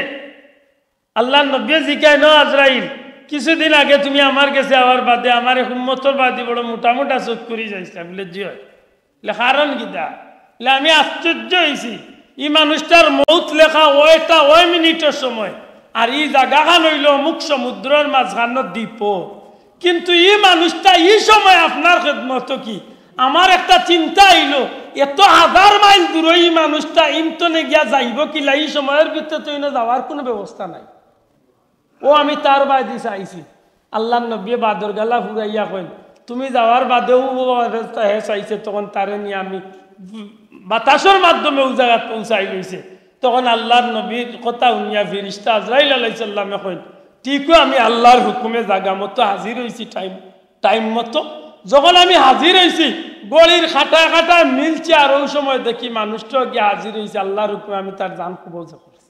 আল্লার নবীয়ে জিকাইন, ও আজরাইল, কিছুদিন আগে তুমি আমার গেছে আওয়ার বাদে আমার এক উম্মতর বায়দি বড় মোটা মোটা চউখ করি চাইছলা।" বুলে, "জি অয়।" বুলে, "কারণ কিতা?" বুলে, "আমি আশ্চর্য অইছি, ই মানুষটার মউত লেখা অয়টা অয় মিনিটর সময়, আর ই জাগাখান অইলো অমুক সমুদ্রর মাঝখানো দ্বীপো, কিন্তু ই মানুষটা ই সময় আপনার খিদমতো কি? আমার একটা চিন্তা আইলো, এত হাজার মাইল দূরো ই মানুষটা ইন তনে গিয়া যাইবো কিলা? ই সময়র ভিতরে তো ইনো যাওয়ার কুনু ব্যবস্থা নাই।" অউ আমি তার বায়দি চাইছি। আল্লার নবীয়ে বাদর গালা ফুরাইয়া কইন, "তুমি যাওয়ার বাদেউ অউ অবস্থা হে চাইছে, তখন তারে নিয়া আমি বাতাসর মাধ্যমে অউ জাগাত পৌঁছাই লইছে।" তখন আল্লার নবীর কথা হুনিয়া ফিরিস্তা আজরাইল আলাইহিস সালামে কইন, "ঠিকউ আমি আল্লার হুকুমে জাগা মতো হাজির অইছি, টাইম, টাইম মতো। যখন আমি হাজির অইছি, ঘড়ির কাটায় কাটায় মিলছে, আর অউ সময় দেখি মানুষটাও গিয়া হাজির অইছে, আল্লার হুকুমে আমি তার জান কবজ করছি।"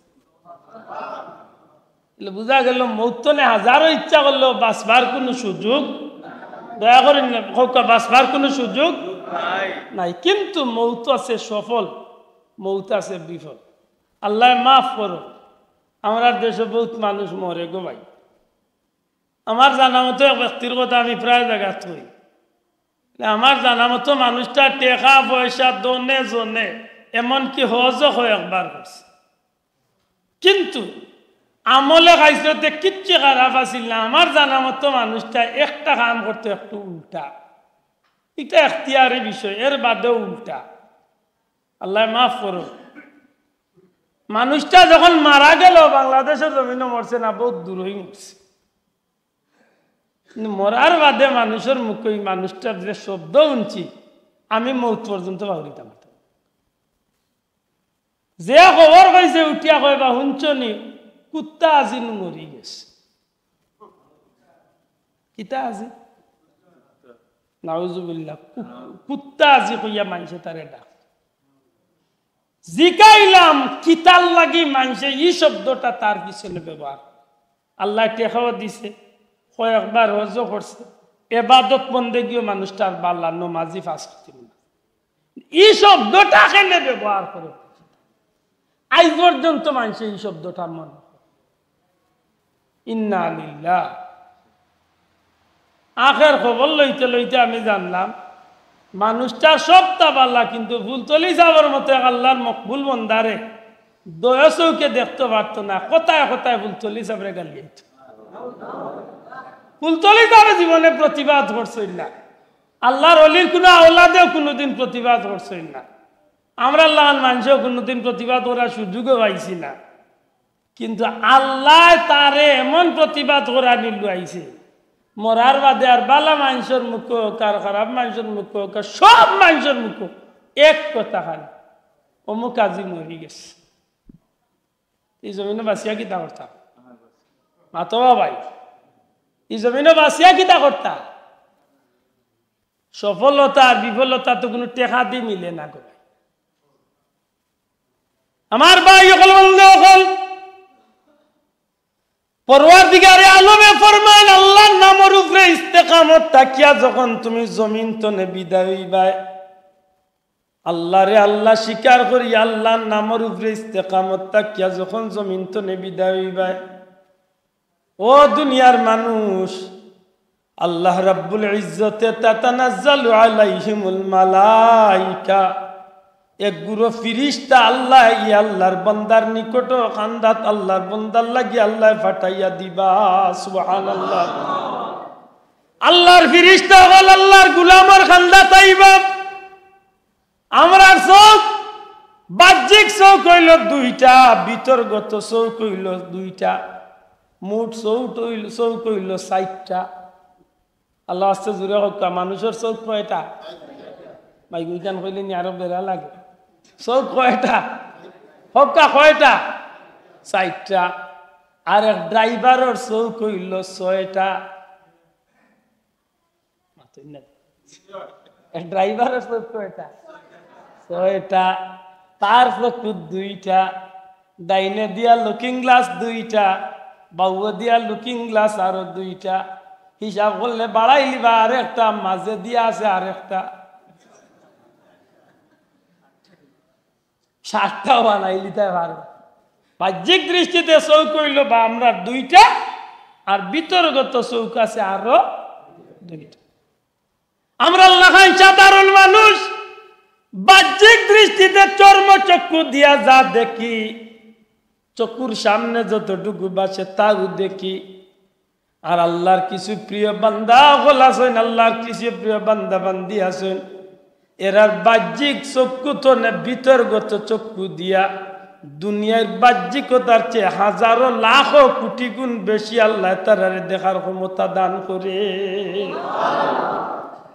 তাইলে বুঝা গেল, মৌত তনে হাজারো ইচ্ছা করলেও বাঁচবার কুনু সুযোগ, দয়া করি না, কউক্কা, বাঁচবার কুনু সুযোগ নাই। কিন্তু মৌত আছে সফল, মৌত আছে বিফল। আল্লায় মাফ করো, আমরার দেশো বউত মানুষ মরে গো ভাই। আমার জানা মতো এক ব্যক্তির কথা আমি প্রায় জাগাত কই। আমার জানা মতো মানুষটা টেকা পয়সা দনে জনে, এমনকি হজও কয়েকবার করছে, কিন্তু আমলে খাইছলতে কিচ্ছু খারাপ আছিল না। আমার জানা মতো মানুষটা একটা কাম করতো একটু উল্টা, ইটা এখতিয়ারি বিষয়, এর বাদেও উল্টা। আল্লায় মাফ করো। মানুষটা যখন মারা গেল, বাংলাদেশর জমিনো মরছে না, বউত দূরই মরছে। কিন্তু মরার বাদে মানুষর মুখো ই মানুষটার যে শব্দ হুনছি, আমি মৌত পর্যন্ত পাহুরিতাম পারতাম না। যে খবর কইছে, উঠিয়া কয়, "বা হুনছো নি, কুত্তা আজি নু মরি গেছে।" কিতা আজি? নাউজুবিল্লাহ। কু-, কুত্তা আজি কইয়া মানষে তারে ডাক। জিকাইলাম, "কিতার লাগি মানষে ই শব্দটা তার পিছনে ব্যবহার?" আল্লায় টেকাও দিছে, কয়েকবার হজও করছে, এবাদত বন্দেগিও মানুষটার বালা, নমাজি, পাঁচ ওয়াক্ত নামাজ। ই শব্দটা কেনে ব্যবহার করে? আইজ পর্যন্ত মানষে ই শব্দটা মনো করে। ইন্না লিল্লাহ। আখের খবর লইতে লইতে আমি জানলাম, মানুষটা সবটা বালা, কিন্তু ফুলতলি সাবর মতো এক আল্লার মকবুল বন্দারে দয়া চউখে দেখতো পারতো না, কথায় কথায় ফুলতলি সাবরে গালি দিত। ফুলতলি সাবে জীবনে প্রতিবাদ করছইন না, আল্লার অলির কুনু আওলাদেও কুনুদিন প্রতিবাদ করছইন না, আমরার লাখান মানষেও কুনুদিন প্রতিবাদ করার সুযোগও পাইছি না। কিন্তু আল্লায় তারে এমন প্রতিবাদ করানি লইছে, মরার বাদে আর বালা মানষর মুখো অউক, আর খারাপ মানষর মুখো অউক, আর সব মানষর মুখো এক কথা খালি, "অমুক আজি মরি গেছে।" ই জমিনো বাঁচিয়া কিতা করতা? মাতো বা ভাই, ই জমিনো বাঁচিয়া কিতা করতা? সফলতা আর বিফলতা তো কুনু টেকা দি মিলে না গো ভাই। আমার ভাই অকল, বন্ধু অকল, পরওয়ারদিগারে আলমে ফরমাইন, আল্লার নামর উপরে ইস্তেকামত থাকিয়া যখন তুমি জমিন তনে বিদায় অইবায়, আল্লারে আল্লা স্বীকার করি আল্লার নামর উপরে ইস্তেকামত থাকিয়া যখন জমিন তনে বিদায় অইবায়, ও দুনিয়ার মানুষ, আল্লাহ রাব্বুল ইজ্জতে, তাতানাজ্জালু আলাইহিমুল মালাইকা, এক গুরু ফিরিস্তা আল্লায় ই আল্লার বন্দার নিকটো কান্দাত আল্লার বন্দার লাগি আল্লায় ফাটাইয়া দিবা। সুবহানাল্লাহ। আল্লার ফিরিস্তা অকল আল্লার গুলামর কান্দাত আইবা। আমরার চউখ, বাহ্যিক চউখ অইলো দুইটা, ভিতরগত চউখ অইলো দুইটা, মোট চউখ অইলো, চউখ অইলো চাইরটা। আল্লার ওয়াস্তে জুরে কউক্কা, মানষর চউখ কয়টা? মাইক ইখান কইলে নি আরো বেড়া লাগে। চউখ কয়টা? কউক্কা কয়টা? চাইরটা। আর এক ড্রাইভারর চউখ অইলো ছয়টা। মাতইন না। এক ড্রাইভারর চউখ কয়টা? ছয়টা। তার চউখ দুইটা। ডাইনে দিয়া লুকিং গ্লাস দুইটা, বাউয়ে দিয়া লুকিং গ্লাস আরো দুইটা। হিসাব করলে বাড়াইলিবা আরেকটা, মাঝে দিয়া আছে আরেকটা। সাতটাও বানাইলিতায় পারো। বাহ্যিক দৃষ্টিতে চউখ অইলো বা আমরার দুইটা, আর ভিতরগত চউখ আছে আরো দুইটা। আমরার লাখান সাধারণ মানুষ বাহ্যিক দৃষ্টিতে চর্মচক্ষু দিয়া যা দেখি, চকুর সামনে যতটুকু বাসে তাও দেখি। আর আল্লার কিছু প্রিয় বান্দা অকল আছইন, আল্লার কিছু প্রিয় বান্দা বান্দি আছইন, এরার বাহ্যিক চক্ষু তনে ভিতরগত চক্ষু দিয়া দুনিয়ার বাহ্যিকতার চেয়ে হাজারো লাখো কোটি গুণ বেশি আল্লায় তারারে দেখার ক্ষমতা দান করে।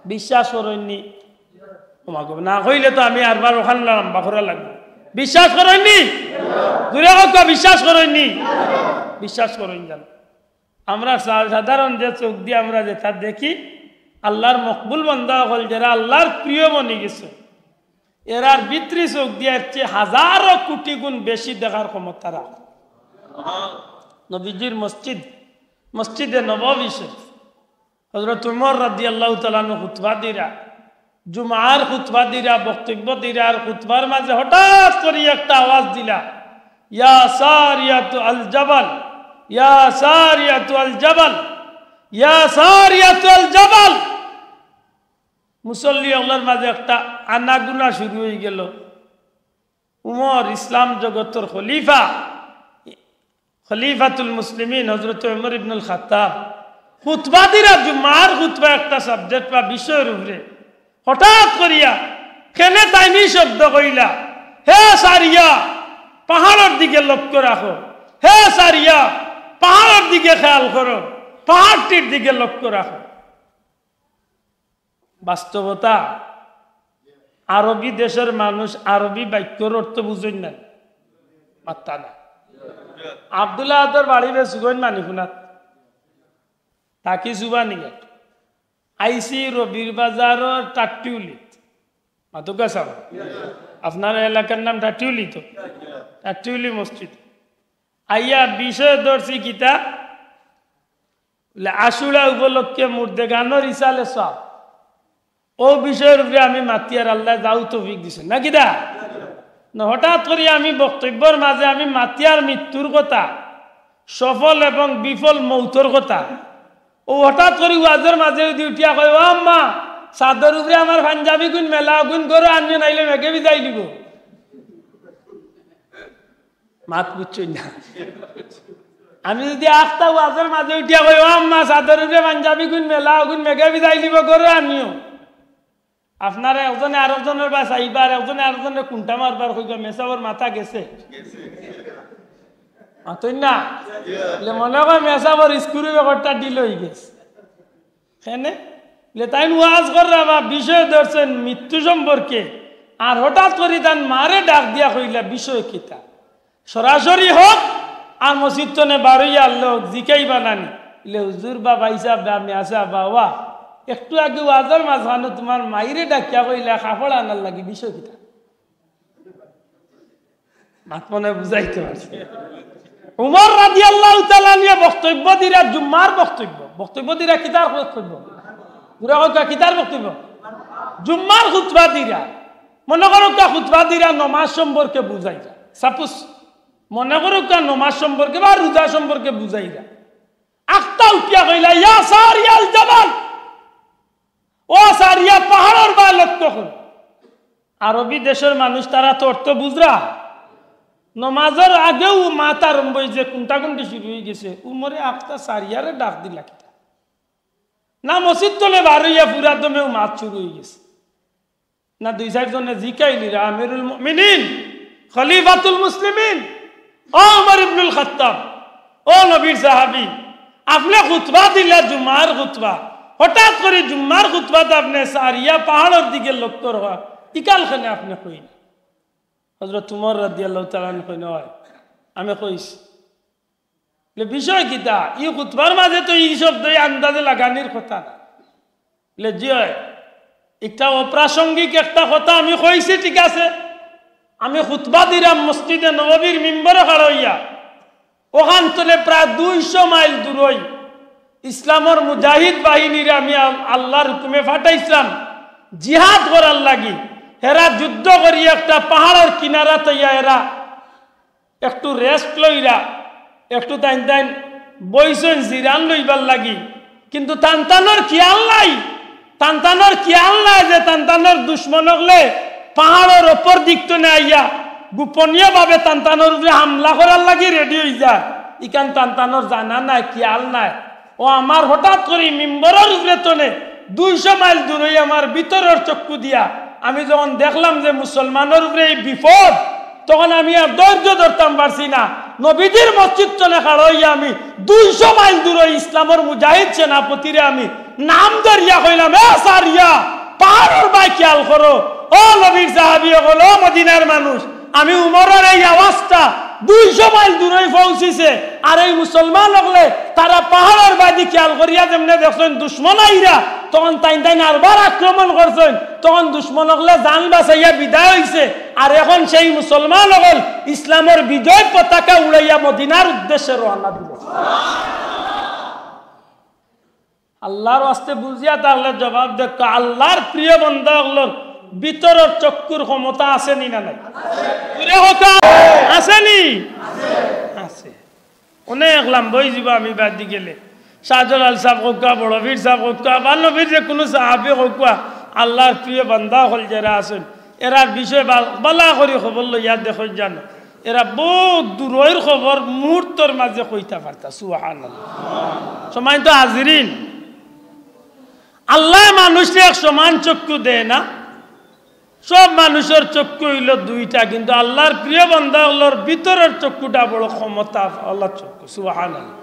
বিশ্বাস করইননি? ও মা গো, না কইলে তো আমি আরবার অখান লম্বা করা লাগবো। বিশ্বাস করইননি? জুরে কউক্কা, বিশ্বাস করইননি? বিশ্বাস করইন জানো। আমরা সা-, সাধারণ যে চউখ দিয়া আমরা যেতা দেখি, আল্লার মকবুল বান্দা অকল যেরা আল্লার প্রিয় বনি গেছে, এরার ভিতরি চউখ দিয়া এর চেয়ে হাজারো কোটি গুণ বেশি দেখার ক্ষমতা রাখে। নবীজির মসজিদ, মসজিদে নববী শরীফ। হযরত উমর রাদিয়াল্লাহু তাআলা আনহু খুতবা দিরা, জুমার খুতবা দিরা, বক্তব্য দিরা, আর খুতবার মাঝে হঠাৎ করি একটা আওয়াজ দিলা, "ইয়া সারিয়াতু আল জাবাল, ইয়া সারিয়াতু আল জাবাল, ইয়া সারিয়াতু আল জাবাল।" মুসল্লি অকলর মাঝে একটা আনাগুনা শুরু অইগেল। উমর, ইসলাম জগতর খলিফা, খলিফাতুল মুসলিমিন হযরত উমর ইবনুল খাত্তাব খুতবা দিরা, জুমার খুতবা, একটা subject বা বিষয়র উপরে। হঠাৎ করিয়া কেনে তাইন ই শব্দ কইলা, "হে সারিয়া, পাহাড়র দিকে লক্ষ্য রাখো, হে সারিয়া, পাহাড়র দিকে খেয়াল করো, পাহাড়টির দিকে লক্ষ্য রাখো।" বাস্তবতা, আরবি দেশর মানুষ আরবি বাক্যর অর্থ বুঝইন না, মাত্তা না। আব্দুল আহাদর বাড়ি বে সুগইন মানিকুনাত, থাকি সুবানি। আইছি রবির বাজারর টাট্টিউলিত, মাতুকা সাব, আপনার এলাকার নাম টাট্টিউলি তো, টাট্টিউলি মসজিদ। আইয়া বিষয় ধরছি কিতা, বলে, আশুরা উপলক্ষে মুর্দেগানর ইসালে সওয়াব। ও বিষয়র উপরে আমি মাতিয়ার, আল্লায় যাও তৌফিক দিছইন। না কিতা? না, হঠাৎ করি আমি বক্তব্যর মাঝে আমি মাতিয়ার মৃত্যুর কথা, সফল এবং বিফল মউতর কথা। ও হঠাৎ করি ওয়াজর মাঝে যদি উঠিয়া কয়, "ও আম্মা, ছাদর উপরে আমার পাঞ্জাবিগুইন মেলা, অগুইন ঘরো আনিও, নাইলে মেঘে ভিজাই দিবো।" মাত বুঝছইন না। আমি যদি আখতা ওয়াজর মাঝে উঠিয়া কই, "ও আম্মা, ছাদর উপরে পাঞ্জাবিগুইন মেলা, অগুইন মেঘে ভিজাই দিবো, ঘরো আনিও।" আপনারা একজনে আরকজনর বায় চাইবা, আর একজনে আরকজনরে কুন্টা মারবার, কইবা, "মেসাবর মাথা গেছে।" মাতইন না? বলে, মনে কয় মেসাবর স্ক্রু বেগরটা ঢিল অইগেছে। কেনে? বলে, তাইন ওয়াজ কররা বা বিষয় ধরছইন মৃত্যু সম্পর্কে, আর হঠাৎ করি তান মারে ডাক দিয়া কইলা, "বিষয় কিতা? সরাসরি হক, আর মসজিদ তনে বারইয়া আল্লাহ হক, জিকাইবা নানি?" বলে, "হুজুর বা ভাইসাব বা মেসাব বা ওয়া, একটু আগে ওয়াজর মাঝখানো তুমার মাইরে ডাকিয়া কইলা কাপড় আনার লাগি, বিষয় কিতা?" মাত মনে বুঝাইতে পারছি। উমর রাদিয়াল্লাহু তাআলা আনহু বক্তব্য দিরা, জুম্মার বক্তব্য। বক্তব্য দিরা কিতার বক্তব্য? পুরা কথা কিতার বক্তব্য? জুম্মার খুতবা দিরা। মনে করউক্কা খুতবা দিরা নমাজ সম্পর্কে বুঝাইরা। Suppose মনে করউক্কা নমাজ সম্পর্কে বা রোজা সম্পর্কে বুঝাইরা। আখতা উঠিয়া কইলা, "ইয়া সারিয়াল জাবাল, ও সারিয়া, পাহাড়র বায় লক্ষ্য করো।" আরবি দেশর মানুষ, তারা তো অর্থ বুঝরা। নমাজর আগেউ মাত আরম্ভ অইছে, কুন্টাকুন্টি শুরু অইগেছে। উমরে আখতা সারিয়ারে ডাক দিলা কিতা? না, মসজিদ তনে বারইয়া পুরা দমেউ মাত শুরু অইগেছে। না, দুই চাইরজনে জিকাইলিরা, আমিরুল মুমিনিন, খলিফাতুল মুসলিমিন, ও উমর ইবনুল খাত্তাব, ও নবীর সাহাবী, আপনে খুতবা দিলা জুমার খুতবা, হঠাৎ করি জুমার খুতবাত আপনে সারিয়া পাহাড়র দিকে লক্ষ্য রাখা, ইখান কেনে আপনে কইলা? হযরত উমর রাদিয়াল্লাহু তাআলা আনহু কইন, "অয়, আমি কইছি।" বলে, "বিষয় কিতা? ই খুতবার মাঝে তো ই শব্দ ই আন্দাজে লাগানির কথা না।" বলে, "জি অয়, একটা অপ্রাসঙ্গিক একটা কথা আমি কইছি, ঠিক আছে, আমি খুতবা দিরাম মসজিদে নববীর মিম্বরে খাড়া অইয়া, অখান তনে প্রায় দুইশো মাইল দূরই ইসলামর মুজাহিদ বাহিনীরে আমি আল-, আল্লাহর হুকুমে পাঠাইছলাম জিহাদ করার লাগি, হেরা যুদ্ধ করি একটা পাহাড়র কিনারাত অইয়া হেরা একটু rest লইরা, একটু তাইন তাইন বইছইন জিরান লইবার লাগি, কিন্তু তান তানর খিয়াল নাই, তান তানর খিয়াল নাই যে তান তানর দুশমন অকলে পাহাড়র অপর দিক তনে আইয়া গোপনীয়ভাবে তান তানর উপরে হামলা করার লাগি ready অইযায়। ইখান তান তানর জানা নাই, খিয়াল নাই।" ও আমার, হঠাৎ করি মিম্বরর উপরে তনে দুইশো মাইল দূরই আমার ভিতরর চক্ষু দিয়া আমি যখন দেখলাম যে মুসলমানর উপরে এই বিপদ, তখন আমি আর ধৈর্য ধরতাম পারছি না। নবীজির মসজিদ তনে খাড়া অইয়া আমি দুইশো মাইল দূরই ইসলামর মুজাহিদ সেনাপতিরে আমি নাম ধরিয়া কইলাম, "এ সারিয়া, পাহাড়র বায় খিয়াল করো, ও নবীর সাহাবী অকল, ও মদিনার মানুষ।" আমি উমরর এই আওয়াজটা দুইশো মাইল দূরই পৌঁছিছে। আর এই মুসলমান অকলে তারা পাহাড়র বায়দি খিয়াল করিয়া যেমনে দেখছইন দুশমন আইরা, তখন তাইন তাইন আরবার আক্রমণ করছইন, তখন দুশমন অকলে জান বাঁচাইয়া বিদায় অইছে। আর এখন সেই মুসলমান অকল ইসলামর বিজয় পতাকা উড়াইয়া মদিনার উদ্দেশ্যে রওনা দিল। আল্লাহর ওয়াস্তে বুঝিয়া থাকলে জবাব দেউক্কা, আল্লাহর প্রিয় বান্দা অকলর ভিতরর চক্ষুর ক্ষমতা আছে নি না নাই? জুরে কউক্কা, আছে নি? আছে। অনেক লাম্বা অইযিবো আমি বাদি গেলে। শাহজালাল সাব কউক্কা, বড় পীর সাব কউক্কা, বা নবীর যে কুনু সাহাবী কউক্কা, আল্লাহর প্রিয় বান্দা অকল যেরা আছইন, এরার বিষয়ে বা-, বালা করি খবর লইয়া দেখইন জানো। এরা বউত দূরর খবর মুহূর্তর মাঝে কইতা পারতা। সুবহানাল্লাহ। সম্মানিত হাজিরিন, আল্লায় মানুষরে এক সমান চক্ষু দেয় না। সব মানুষর চক্ষু অইলো দুইটা, কিন্তু আল্লাহর প্রিয় বান্দা অকলর ভিতরর চক্ষুটা বড় ক্ষমতাআলা চক্ষু। সুবহানাল্লাহ।